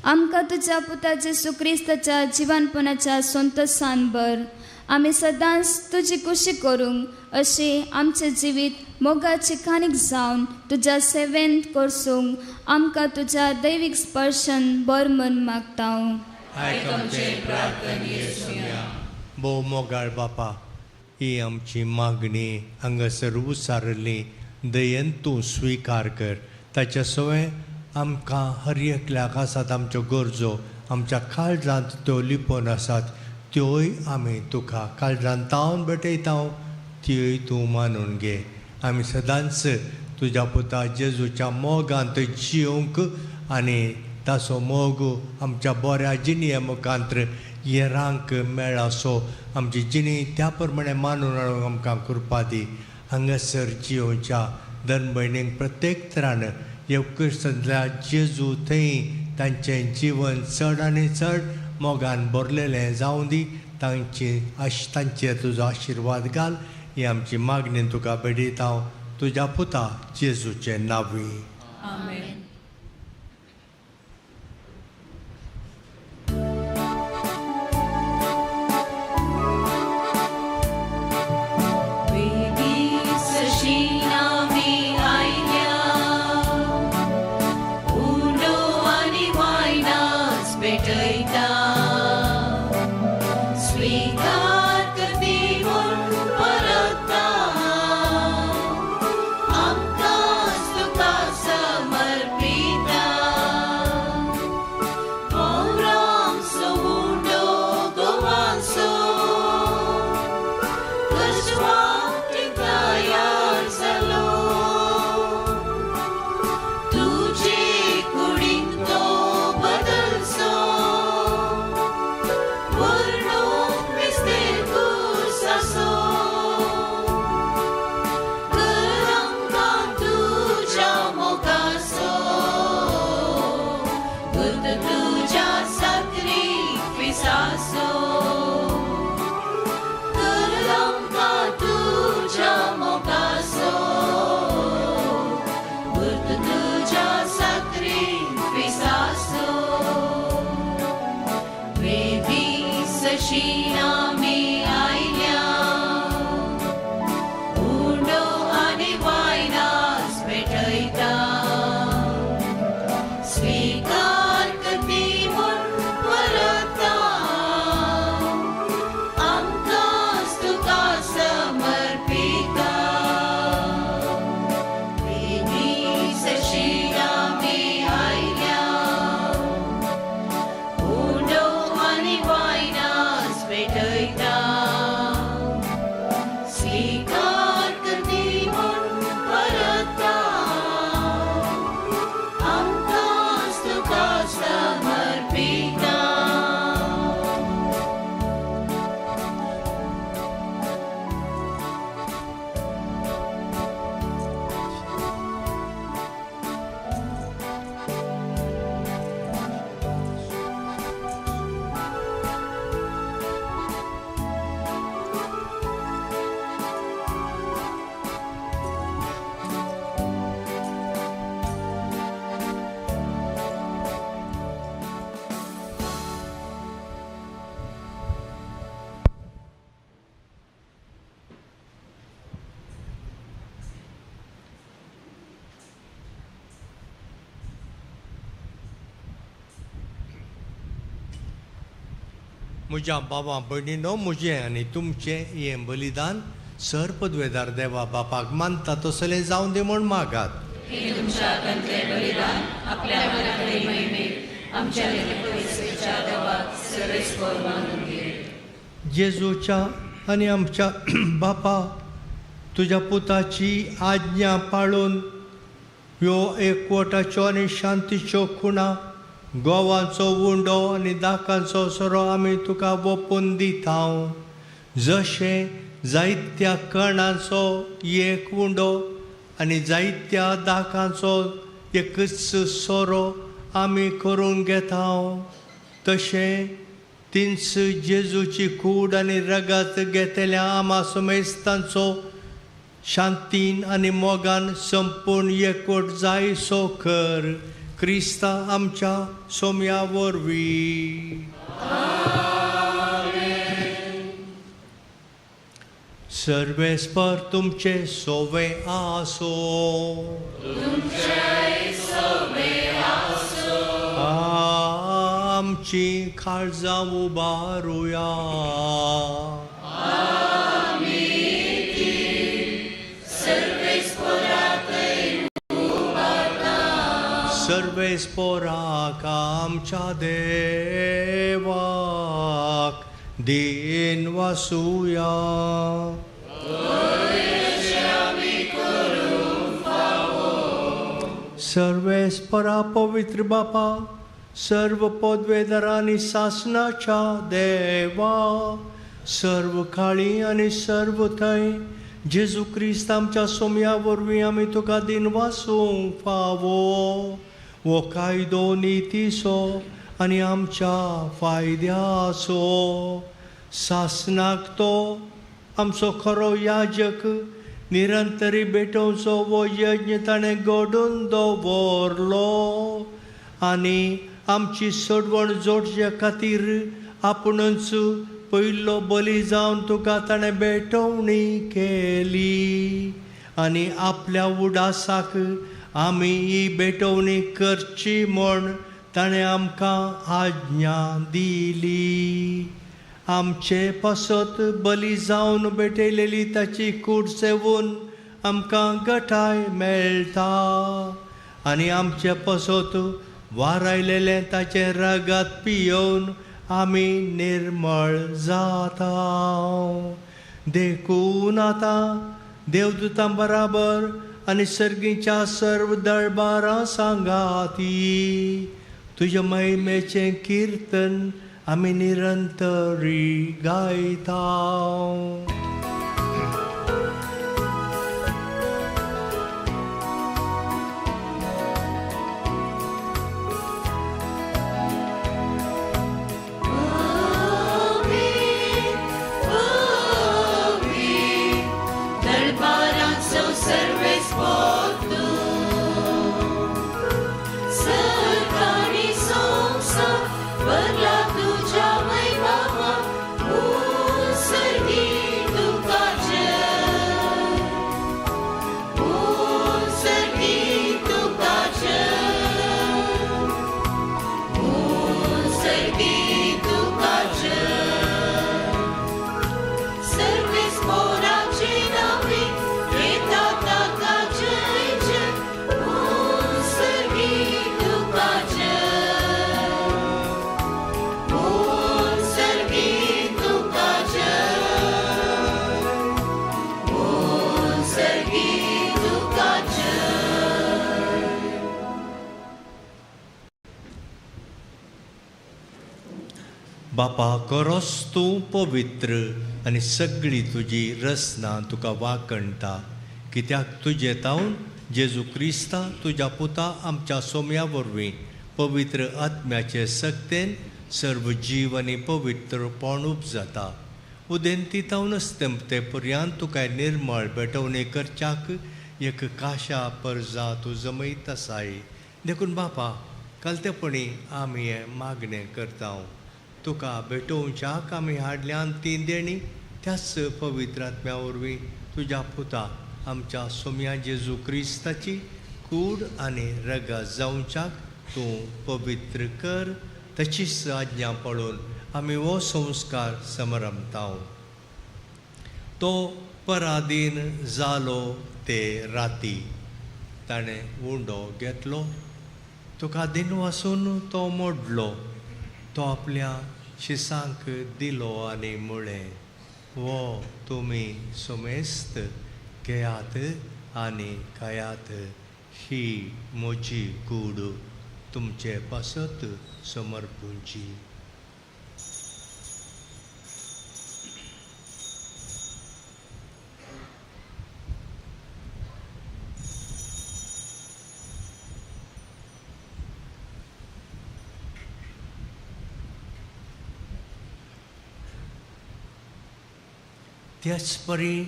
आमकां तुज्या पुता जेजू क्रिस्ताच्या जिवनपणाच्या संतोसान भर. आमी सदांच तुजी खुशी करूंक अशें आमचें जिवीत मोगाची कानीक जावन तुज्या सेवेंत करसूंक आमकां तुज्या दैवीक स्पर्शन भर म्हूण मागता.
भोव मोगाळ बापा, ही आमची मागणी हांगासर उसारिल्ली दयेन तूं स्विकार कर. ताच्या सवें आमकां हर एकल्याक आसात आमच्यो गरजो आमच्या काळजांत त्यो लिपोवन आसात त्योय आमी तुका काळजांत तावन भेटयता, त्योय तूं मानून घे. आमी सदांच तुज्या पुता जेजूच्या मोगांत जियोंक आनी ताचो मोग आमच्या बऱ्या जिणये मुखांत येरांक मेळासो आमची जिणी त्या प्रमाणे मानून हाडूंक आमकां कृपा दी. हांगासर जियोच्या धन भयणींक प्रत्येक तरान येवक्रिस्तांतल्या जेजू थंय तांचें जीवन चड आनी चड मोगान भरलेलें जावं दी. तांची तांचेर तुजो आशिर्वाद घाल. ही आमची मागणी तुका भेटयता हांव तुज्या पुता जेजूचे नांवी.
आमेन.
म्हज्या बाबा भयणीनो, म्हजें आनी तुमचें हें बलिदान सर पदवेदार देवा बापाक मानता तसलें जावं दी म्हूण मागात. जेजूच्या आनी आमच्या बापा तुज्या पुताची आज्ञा पाळून ह्यो एकवटाच्यो आनी शांतीच्यो खुणा गोवाचो उंडो आनी दाकांचो सोरो आमी तुका वोपून दिता. जशें जायत्या कणांचो एक उंडो आनी जायत्या दाकांचो एकच सोरो आमी करून घेता, तशें तिंच जेजूची कूड आनी रगत घेतल्या आमा समेस्तांचो शांतीन आनी मोगान संपूर्ण एकवट जाय सो कर क्रिस्ता आमच्या सोम्या वरवीं. सर्वेस्पर तुमचे सोवे आसो. आमची काळजां उबारुया. सर्वेस्पराक आमच्या देवाक दिन वासुया. सर्वेस्परा पवित्र बापा सर्व पदवेदार आनी सासनाच्या देवा, सर्व काळी आनी सर्व थंय जेजू क्रिस्त आमच्या सोम्या वरवीं आमी तुका दिनवासूंक फावो. हो कायदो नितीचो आनी आमच्या फायद्याचो. सासनाक तो आमचो खरो याजक निरंतरी भेटोवचो हो यज्ञ ताणें घडोवन दवरलो आनी आमची सोडवण जोडचे खातीर आपुणूच पयलो बली जावन तुका ताणें भेटवणी केली आनी आपल्या उडासाक आमी ही भेटवणी करची म्हूण ताणें आमकां आज्ञा दिली. आमचे पासत बली जावन भेटयलेली ताची कूड सेवून आमकां गटाय मेळटा आनी आमचे पासत वारायलेलें ताचें रगत पियोवन आमी निर्मळ जाता. देखून आतां देवदूतां बराबर आनी सर्गीच्या सर्व दरबारां सांगाती तुज्या महिमेचें किर्तन आमी निरंतरी गायता. बापा खरोच तूं पवित्र आनी सगळी तुजी रचना तुका वाकणटा, कित्याक तुजे तावन जेजू क्रिस्ता तुज्या पुता आमच्या सोम्या वरवीं पवित्र आत्म्याचे सक्तेन सर्व जीव आनी पवित्रपण उपजाता. उदेंती तावनच तेंपते पर्यंत तुका निर्मळ भेटवणी करच्याक एक काशा परजा तूं जमयत आसाय. देखून बापा कालतेपणी आमी हें मागणें करता. तुका भेटोवच्याक आमी हाडल्यान ती देणी त्याच पवित्र आत्म्या वरवीं तुज्या पुता आमच्या सोम्या जेजू क्रिस्ताची कूड आनी रगत जावच्याक तूं पवित्र कर. तशीच आज्ञा पळोवन आमी हो संस्कार समरमता. तो पराधीन जालो ते राती ताणें उंडो घेतलो, तुका दिनवासून तो मोडलो, तो आपल्या शिसांक दिलो आनी म्हळें, वो तुमी सुमेस्त घेयात आनी खायात, ही म्हजी कूड तुमचे पासत समर्पूंची. त्याच परी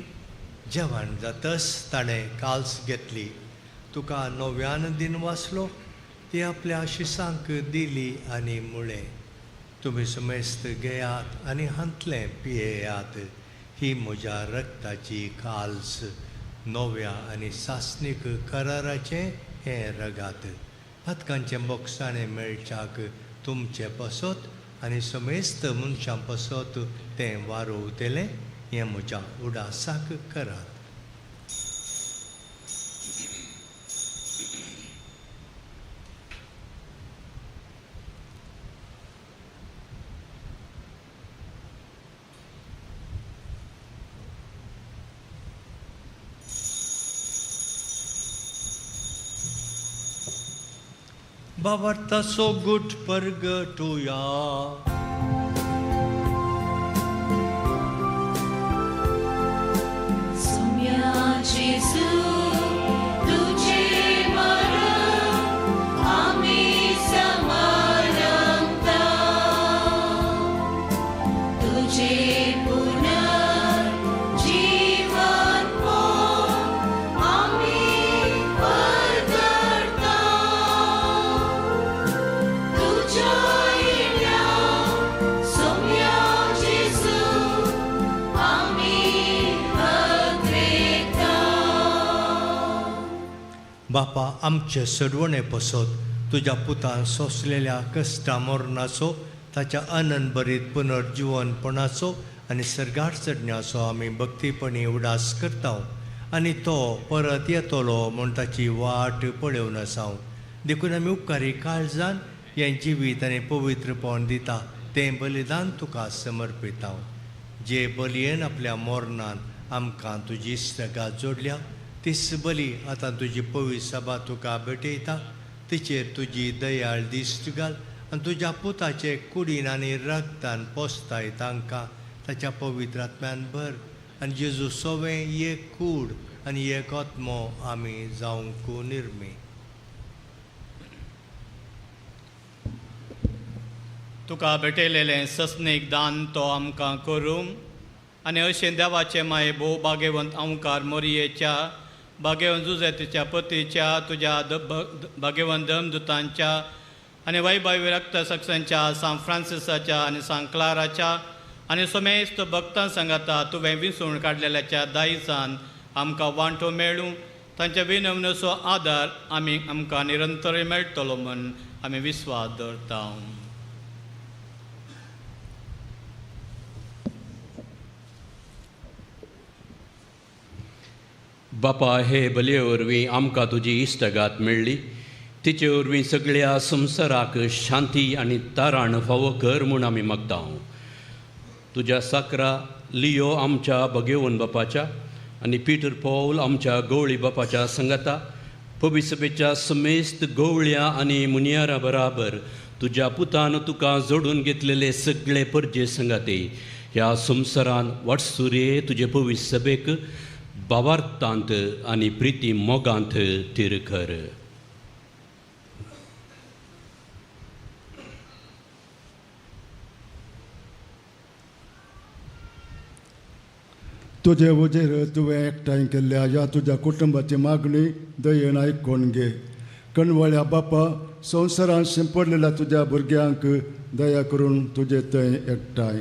जेवण जातच ताणें काल्स घेतली, तुका नव्यान दिन वाचलो, ती आपल्या शिसांक दिली आनी म्हळें, तुमी समेस्त घेयात आनी हांतलें पियेयात, ही म्हज्या रक्ताची काल्स, नव्या आनी सासणीक कराराचें हें रगात. पातकांचें बोगसाणें मेळच्याक तुमचे पासत आनी समेस्त मनशां पासत तें वारोवतलें, हें म्हज्या उडासाक करात. बाबार्थाचो गुट परगटुया.
सोम्या जेजू तुझे मरण आमी समारंभता, तुझे
बापा आमचे सडवणे पसत तुज्या पुतान सोंसलेल्या कश्टा मरणाचो, ताच्या अनंतभरीत पुनर्जिवनपणाचो आनी सर्गार चडण्याचो आमी भक्तीपणी उडास करता आनी तो परत येतलो म्हूण ताची वाट पळोवन आसा. देखून आमी उपकारी काळजान हें जिवीत आनी पवित्रपण दिता तें बलिदान तुका समर्पिता. जे बलयेन आपल्या मरणान आमकां तुजी इश्टगात जोडल्या तीच बली आतां तुजी पवित्र सभा तुका भेटयता. तिचेर तुजी दयाळ दिश्ट घाल आनी तुज्या पुताचे कुडीन आनी रगतान पोसताय तांकां ताच्या पवित्र आत्म्यान भर आनी जेजू सोवें एक कूड आनी एक आत्मो आमी जावंक निर्मी.
तुका भेटयलेलें सस्नीक दान तो आमकां करूं आनी अशें देवाचें माये भोव भागेवंत अंवकार मोरयेच्या भागेवंत जुजेतीच्या पतीच्या तुज्या भागेवंत दमदुतांच्या आनी वैभावी रक्त सक्सांच्या सांत फ्रांसिसाच्या आनी सांत क्लाराच्या आनी समेस्त भक्तां सांगाता तुवें विसून काडलेल्याच्या दायजान आमकां वांटो मेळूं. तांच्या विनवणेचो आदार आमी आमकां निरंतर मेळटलो म्हूण आमी विस्वास दवरता. बापा हे बलये वरवीं आमकां तुजी इश्टगात मेळ्ळी, तिचे वरवीं सगळ्या संवसाराक शांती आनी ताराण फावो कर म्हूण आमी मागता. तुज्या साकरा लियो आमच्या भगेवन बापाच्या आनी पीटर पॉल आमच्या गवळी बापाच्या संगता पविसभेच्या समेस्त गवळ्या आनी मुनियारा बराबर तुज्या पुतान तुका जोडून घेतलेले सगळे परजे संगाते ह्या संवसारान वाटसुरे तुजे पविसभेक बावार्थांत आनी प्रिती मोगांत तीर कर.
तुजे वजेर तुवें एकठांय केल्ल्या ह्या तुज्या कुटुंबाची मागणी दयेन आयकून घे. कणवळ्या बापा संवसारांत शिंपडलेल्या तुज्या भुरग्यांक दया करून तुजे थंय एकठांय.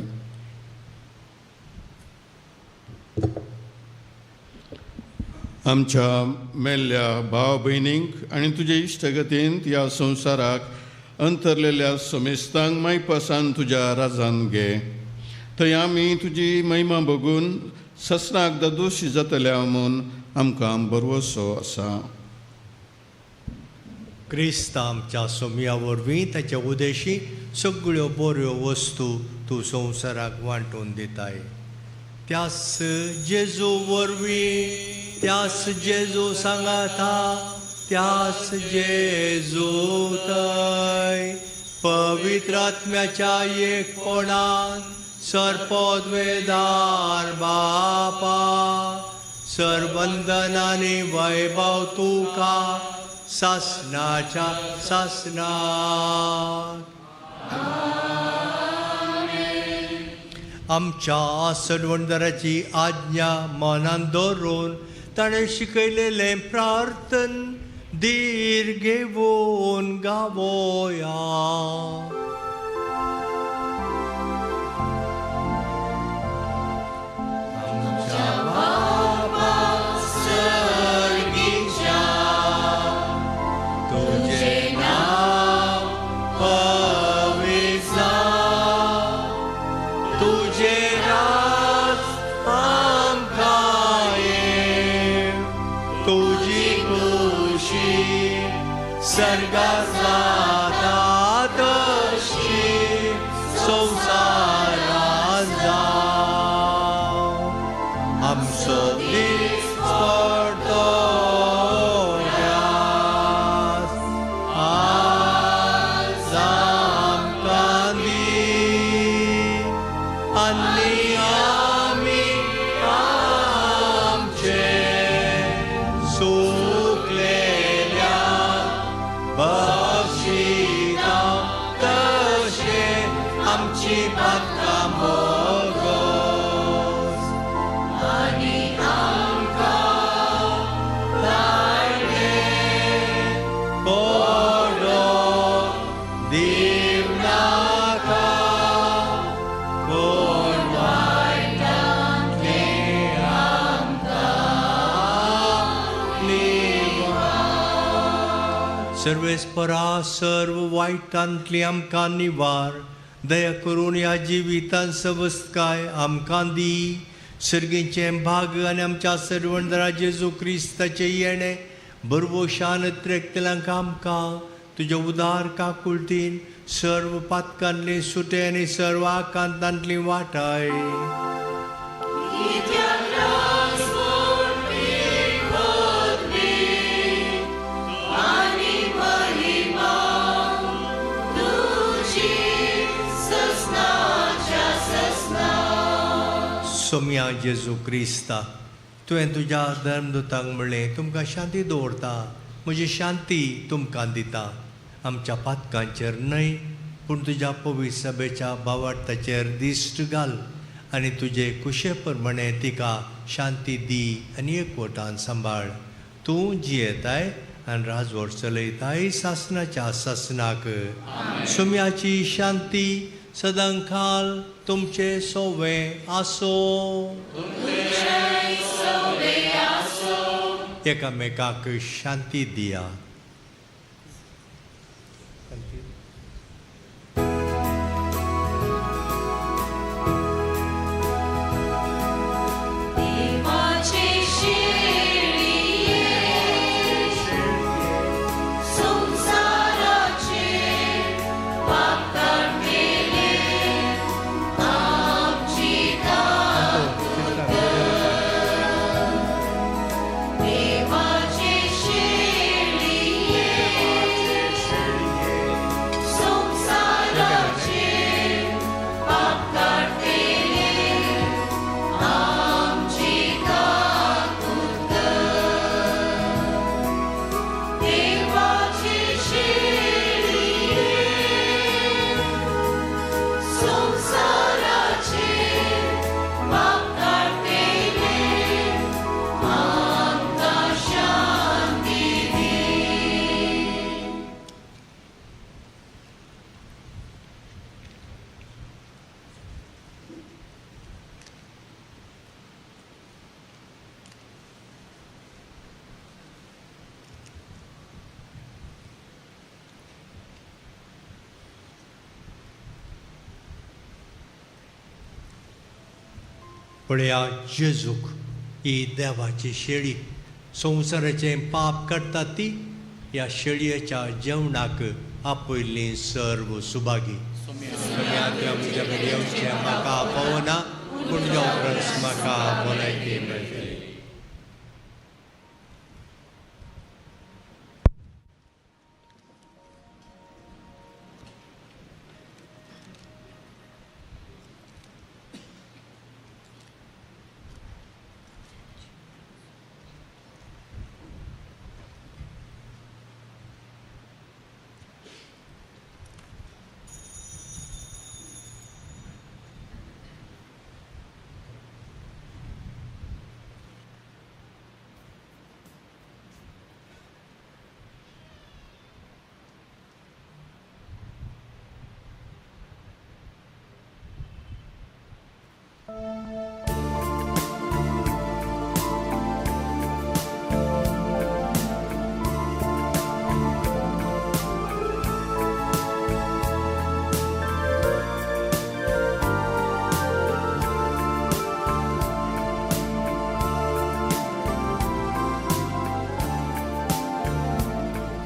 आमच्या मेल्ल्या भाव भयणींक आनी तुजे इश्टगतींत ह्या संवसाराक अंतरलेल्या समेस्तांक मायपासान तुज्या राजान घे. थंय आमी तुजी महिमा बघून ससनाक ददोशी जातल्या म्हूण आमकां भरवसो आसा.
क्रिस्त आमच्या सोमया वरवीं ताच्या उदेशी सगळ्यो बऱ्यो वस्तू तूं संवसाराक वांटून दिताय. त्यास जेजू वरवीं, त्यास जेजू सांगाता, त्यास जेजू थंय पवित्र आत्म्याच्या एकपणान सर्पद्वेदार बापा सर्वंदनानी वैभव तुका सासनाच्या सासनाक. आमच्या सडवणदाराची आज्ञा मनान दवरून ताणें शिकयलेलें प्रार्थन धीर घेवन गावोया. आमच्या बाबा सर्गीच्या तुझें नांव पवित्र जावं, तुझें राज आमकां येवं, तुजी खुशी सर्गात जाता तशी आमची पातकां मोगोस
आनी आमकां
लायले पडोंक दिवनाका पूण
वायटांतले आमकां
निवार. सर्वेस्परा सर्व वायटांतली आमकां निवार, दया करून ह्या जिवितान सवस्तकाय आमकां दी. सर्गीचें भाग आनी आमच्या सर्वंदरा जेजू क्रिस्ताचें येणें बरवशान त्रेकतल्यांक आमकां तुज्या उदार काकुळटीन सर्व पातकांतली सुटे आनी सर्व आकांतांतली वाटाय.
कित्याक राजवटीक पदवी आनी महिमा तुजी ससनाच्या ससना.
सोम्या जेजू क्रिस्ता, तुवें तुज्या धर्मदूतांक म्हणलें, तुमकां शांती दवरता, म्हजी शांती तुमकां दिता. आमच्या पातकांचेर न्हय पूण तुज्या पवित्र सभेच्या भावार्थाचेर दिश्ट घाल आनी तुजे कुशे प्रमाणे तिका शांती दी आनी एकवटान सांबाळ. तूं जियेताय आनी राजवट चलयताय सासनाच्या सासनाक. सोम्याची शांती सदांकाल तुमचे सोवे आसो. एकामेकाक शांती दिया.
देवाचे शेळये संवसाराचे पाप काडटले आमची काकूट कर. देवाचे शेळये संवसाराचे पाप काडटले आमची काकूट कर. देवाचे शेळये संवसाराचे पाप काडटले आमकां शांती दी.
पळया जेजूक, ही देवाची शेळी संवसाराचें पाप काडटा ती ह्या शेळयेच्या जेवणाक आपयल्ली सर्व सुभागी. सोम्या तुवें म्हज्या कडेन येवचें म्हाका पावना, पूण तुज्या उपरांत म्हाका भलायकी मेळटली.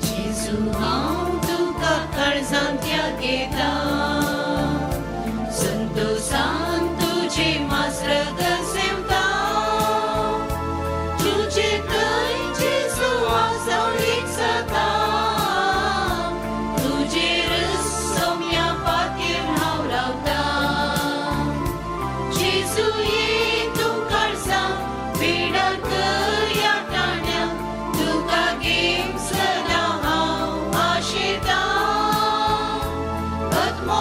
जेजू हांव तुका काळजांत घेता, संतोसान तुजे मास्रग सेवता. तुजे थंय जेजू हांव एक जाता, तुजेर सोम्या पातयेवन हांव रावता. जेजू ये तूं काळजां पिडा कर ह्या टाण्या, तुका घेवन सदां हांव आशेता. पद्मो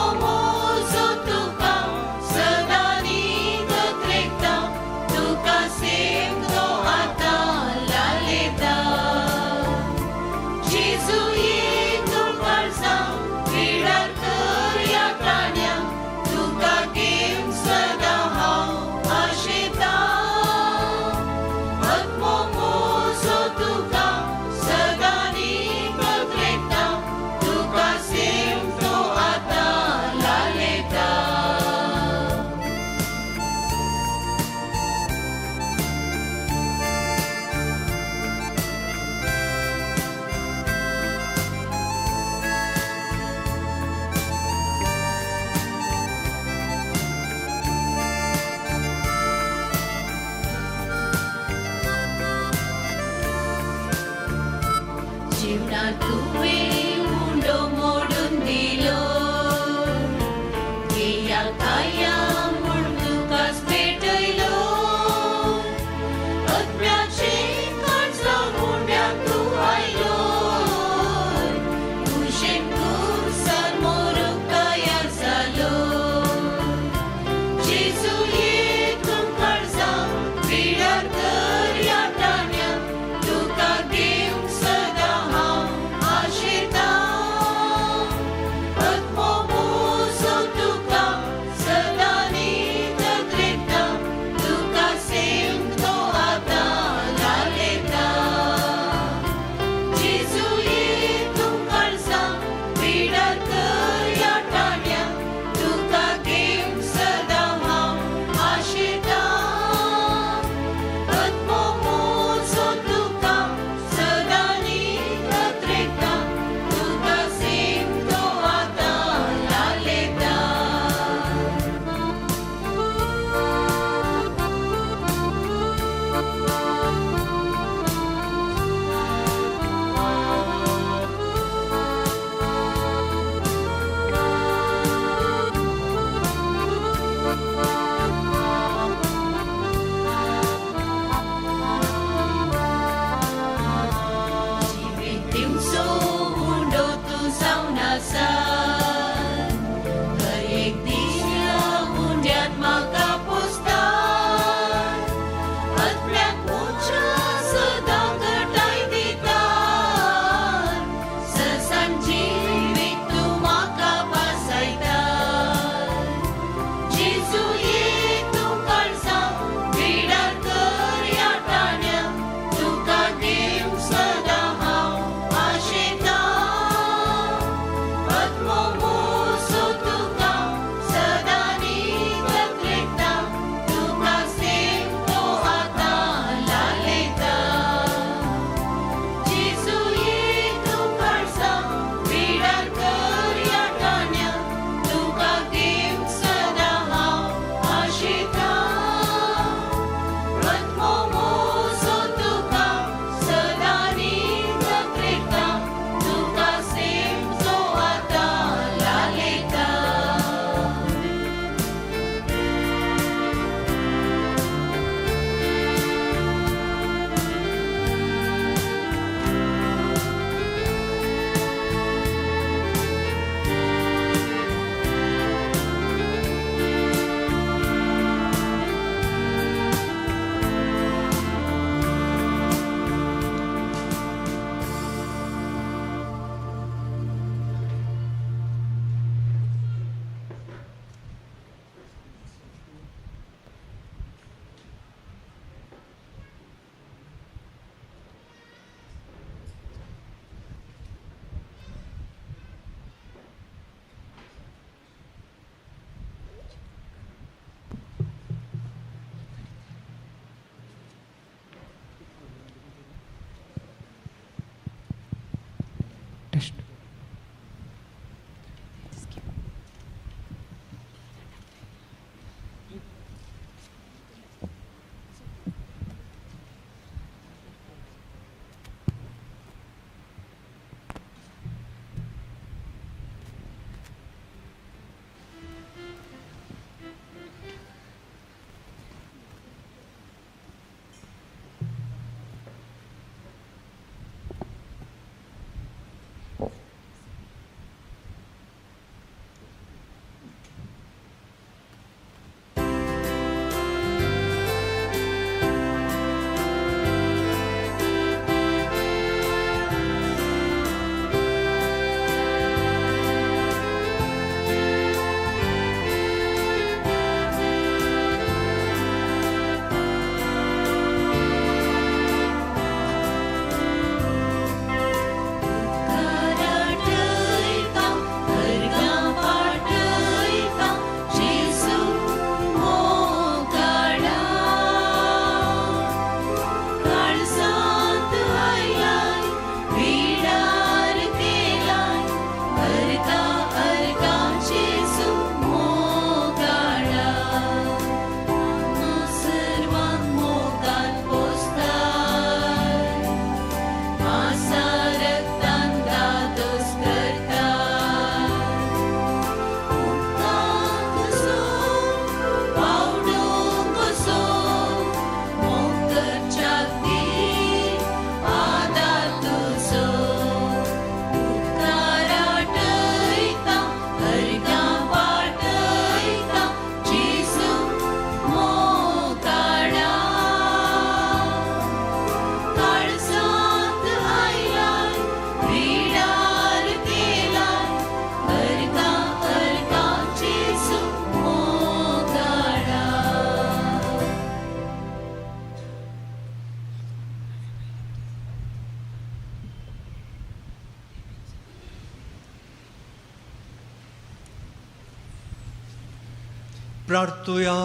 प्रार्थुया.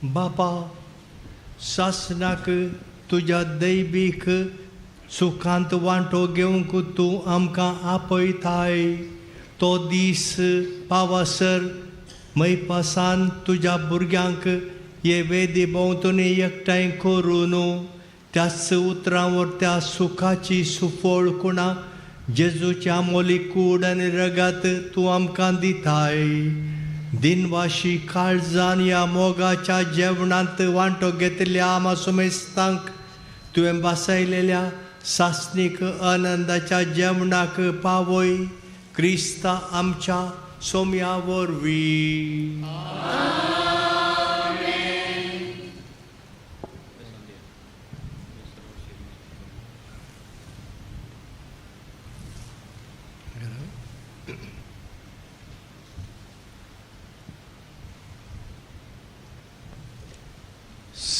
बापा, सासनाक तुज्या दैवीक सुखांत वांटो घेवंक तूं आमकां आपयताय. तो दीस पावासर मैपासान तुज्या भुरग्यांक हे वेदी भोंवतणी एकठांय करून त्याच उतरां त्या सुखाची सुफळ कुणा जेजूच्या मोली कूड आनी रगात तूं आमकां दिताय. दिनवाशी काळजान ह्या मोगाच्या जेवणांत वांटो घेतल्या आमा सुमेस्तांक तुवें बासायलेल्या सासणीक आनंदाच्या जेवणाक पावय. क्रिस्ता आमच्या सोम्या वरवीं.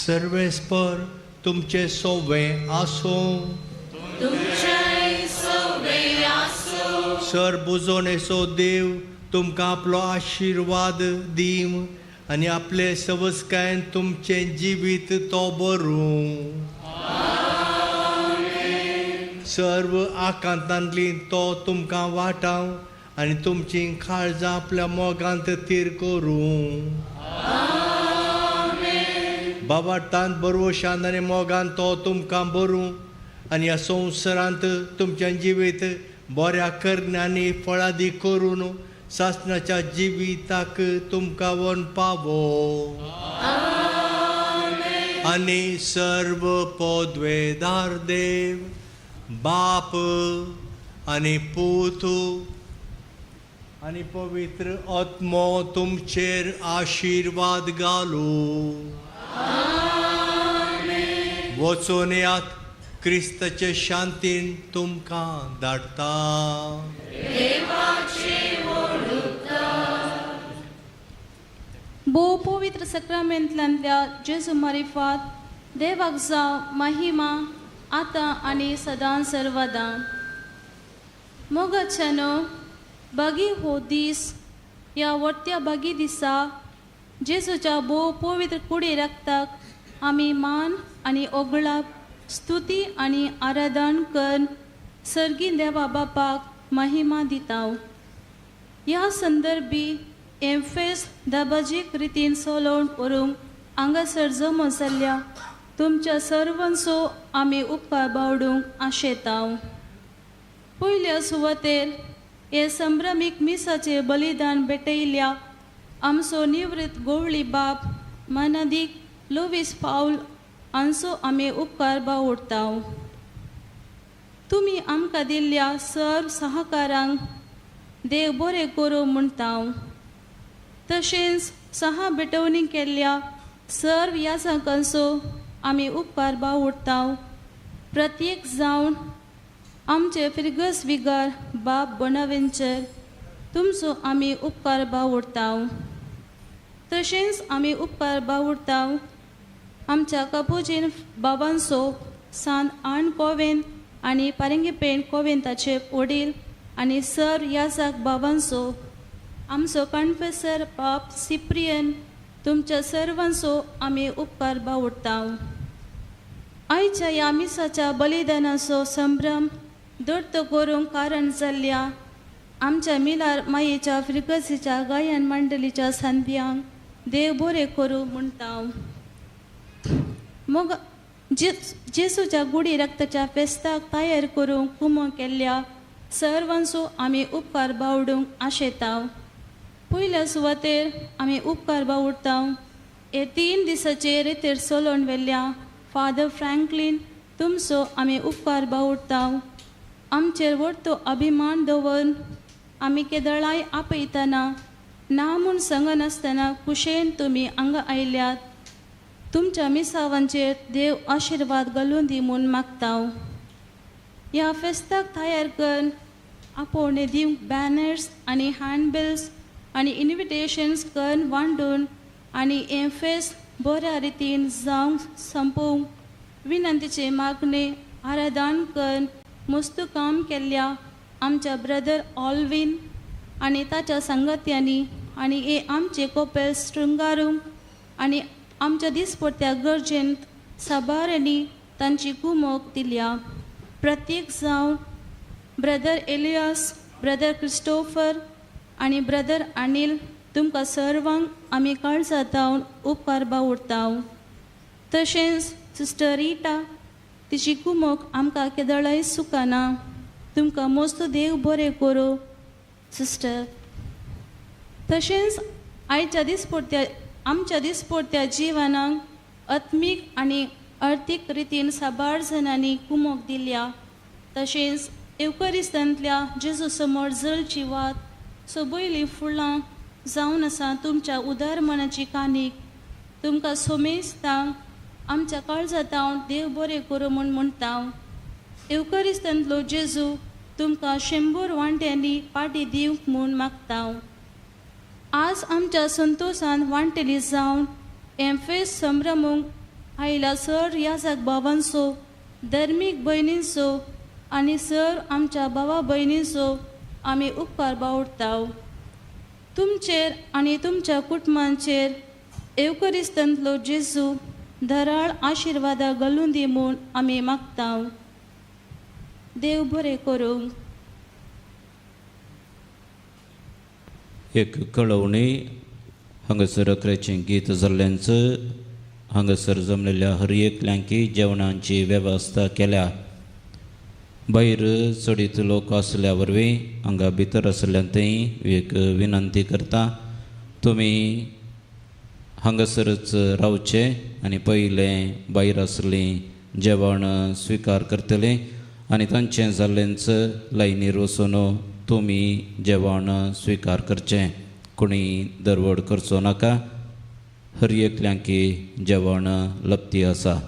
सर्वेस्पर तुमचे सोवे आसूं. सर बुजोवणेचो देव तुमकां आपलो आशिर्वाद दीम आनी आपले सवस्कायेन तुमचें जिवीत तो बरूं. सर्व आकांतांतली तो तुमकां वाटाव आनी तुमचीं काळजां आपल्या मोगांत थीर करूं. बाबाटांत बरवशान आनी मोगान तो तुमकां बरूं आनी ह्या संवसारांत तुमचें जिवीत बऱ्या करण्यांनी फळादी करून सासणाच्या जिविताक तुमकां व्हरून पावो. आनी सर्व पदवेदार देव बाप आनी पूत आनी पवित्र आत्मो तुमचेर आशिर्वाद घालूं. वचून यात क्रिस्ताचे शांतीन तुमकां धाडटा.
भोव पवित्र सक्रामेंतल्यांतल्या जेजू मारिफात देवाक जावं महिमा आतां आनी सदां सर्वदां. मोगाच्यानो बागी हो दीस ह्या वट्ट्या बागी दिसा जेजूच्या भोव पवित्र कुडी रक्ताक आमी मान आनी ओगळाप स्तुती आनी आराधन कर सर्गी देवा बापाक महिमा दिता. ह्या संदर्भी हें फेस्त दबाजीक रितीन सोलोवन व्हरूंक हांगासर जमो जाल्ल्या तुमच्या सर्वांचो आमी उपकार बावडूंक आशेता. पयल्या सुवातेर हे संभ्रमीक मिसाचें बलिदान भेटयल्या आमचो निवृत्त गोवळी बाप मानादीक लुवीस पावल हांचो आमी उपकार बावडटा. तुमी आमकां दिल्ल्या सर्व सहकारांक देव बरें करूं म्हणटा. तशेंच सहा भेटवणी केल्ल्या सर्व याजकांचो आमी उपकार बावडटा. प्रत्येक जावन आमचे फिरगस विगार बाप बोनावेंचर तुमचो आमी उपकार बावडटा. तशेंच आमी उपकार बावडटा आमच्या कपुजीन बाबांचो सान आण कोवेंत आनी पारंगीपेण कोवेंताचे वडील आनी सर याजाक बाबांचो आमचो कन्फेसर बाप सिप्रियन तुमच्या सर्वांचो आमी उपकार बावडटा. आयच्या ह्या मिसाच्या बलिदानाचो संभ्रम दर्त करूंक कारण जाल्ल्या आमच्या मिलार मायेच्या फ्रिकसीच्या गायन मंडळीच्या सांद्यांक देव बरें करूं म्हणटा. मग जेजूच्या गुडी रक्ताच्या फेस्ताक तयार करूंक कुमो केल्ल्या सर्वांचो आमी उपकार बावडूंक आशेता. पयल्या सुवातेर आमी उपकार बावडटा हे 3 दिसाचे रेतेर सोलोवन व्हेल्ल्या फादर फ्रँकलीन तुमचो आमी उपकार बावडटा. आमचेर व्हडतो अभिमान दवरून आमी केदळाय आपयतना ना म्हूण सांगनासतना कुशेन तुमी हांगा आयल्यात. तुमच्या मिसावांचेर देव आशिर्वाद घालून दी म्हूण मागता. ह्या फेस्ताक तयार करून आपोवणे दिवंक बॅनर्स आनी हँडबिल्स आनी इन्विटेशन्स करून वांडून आनी हें फेस्त बऱ्या रितीन जावंक संपोवंक विनंतीचे मागणे आराधन करून मस्त काम केल्ल्या आमच्या ब्रदर ऑलवीन आनी ताच्या सांगात्यांनी आनी हे आमचे कोपेल शृंगारूंक आनी आमच्या दिसपडत्या गरजेंत साबारांनी तांची कुमोक दिल्या. प्रत्येक जावन ब्रदर एलियास, ब्रदर क्रिस्टोफर आनी ब्रदर अनिल तुमकां सर्वांक आमी काळजांत उपकार बावडता. तशेंच सिस्टर रिटा तिची कुमोक आमकां केदळय सुकाना. तुमकां मस्त देव बरें करूं सिस्टर. तशेंच आयच्या दिसपडत्या आमच्या दिसपडत्या जिवनाक आत्मीक आनी अर्थीक रितीन साबार जणांनी कुमोक दिल्या. तशेंच येवकरिस्तांतल्या जेजू समोर जळची वात सोबयलीं फुलां जावन आसा तुमच्या उदार मनाची कानीक. तुमकां सोमेस्तांक आमच्या काळजांत देव बरें करूं म्हूण म्हणटा. येवकरिस्तांतलो जेजू तुमकां 100 वांट्यांनी पाटी दिवंक म्हूण मागता. आज आमच्या संतोशान वांटेली जावन हें फेस्त संभ्रमूंक आयल्या सर याजक भावांचो, धर्मीक भयणींचो आनी सर आमच्या भावा भयणींचो आमी उपकार बावडता. तुमचेर आनी तुमच्या कुटुंबांचेर येवकरिस्तांतलो जेजू धराळ आशिर्वादा घालून दी म्हूण आमी मागता. देव बरें करूं.
एक कळवणी हांगासर अकराचें गीत जाल्ल्याच हांगासर जमलेल्या हर एकल्यांकी जेवणांची वेवस्था केल्या. भायर चडीत लोक आसल्या वरवीं हांगा भितर आसल्यान थंय एक विनंती करता, तुमी हांगासरच रावचे आनी पयलें भायर आसलीं जेवण स्विकार करतलें आनी तांचें जाल्लेंच लायनीर वचून तुमी जेवण स्विकार करचें. कोणी दरवड करचो नाका. हर एकल्यांकी जेवण लब्ती आसा.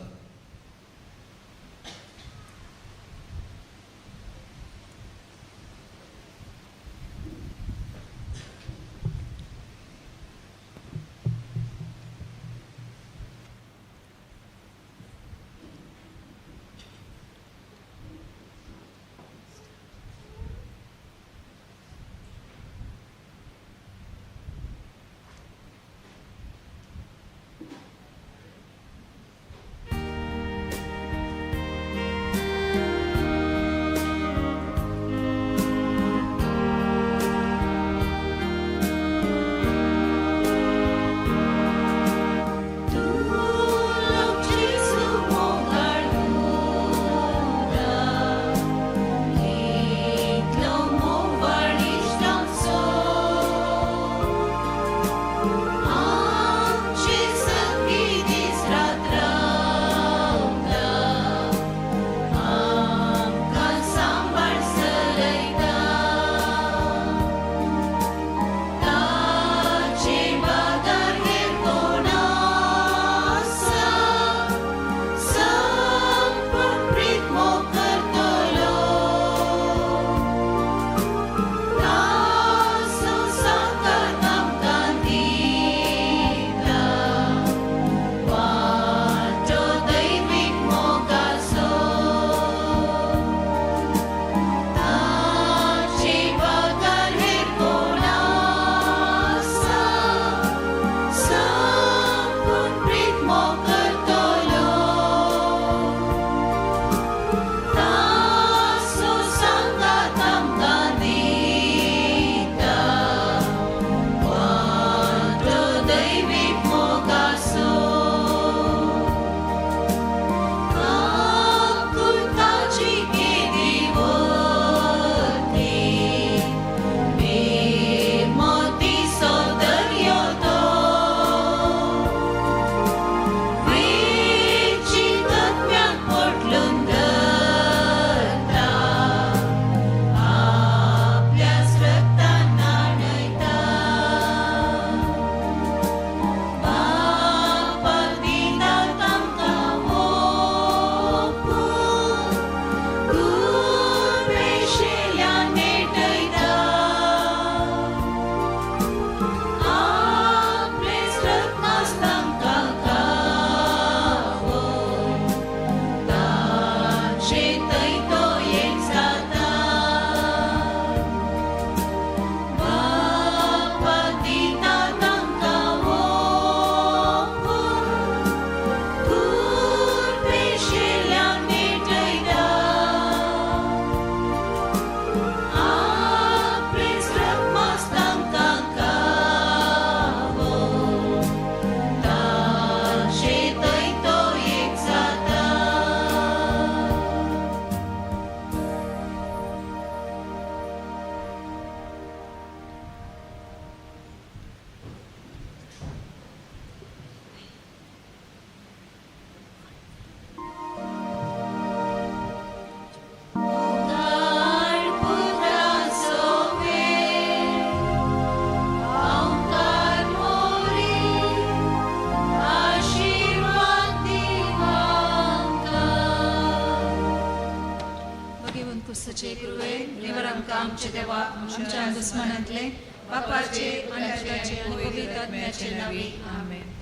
आमच्या देवा आमच्या दुस्मनांतले बापाचे आनी पुताचे आनी पवित्र आत्म्याचे नांवी आमेन.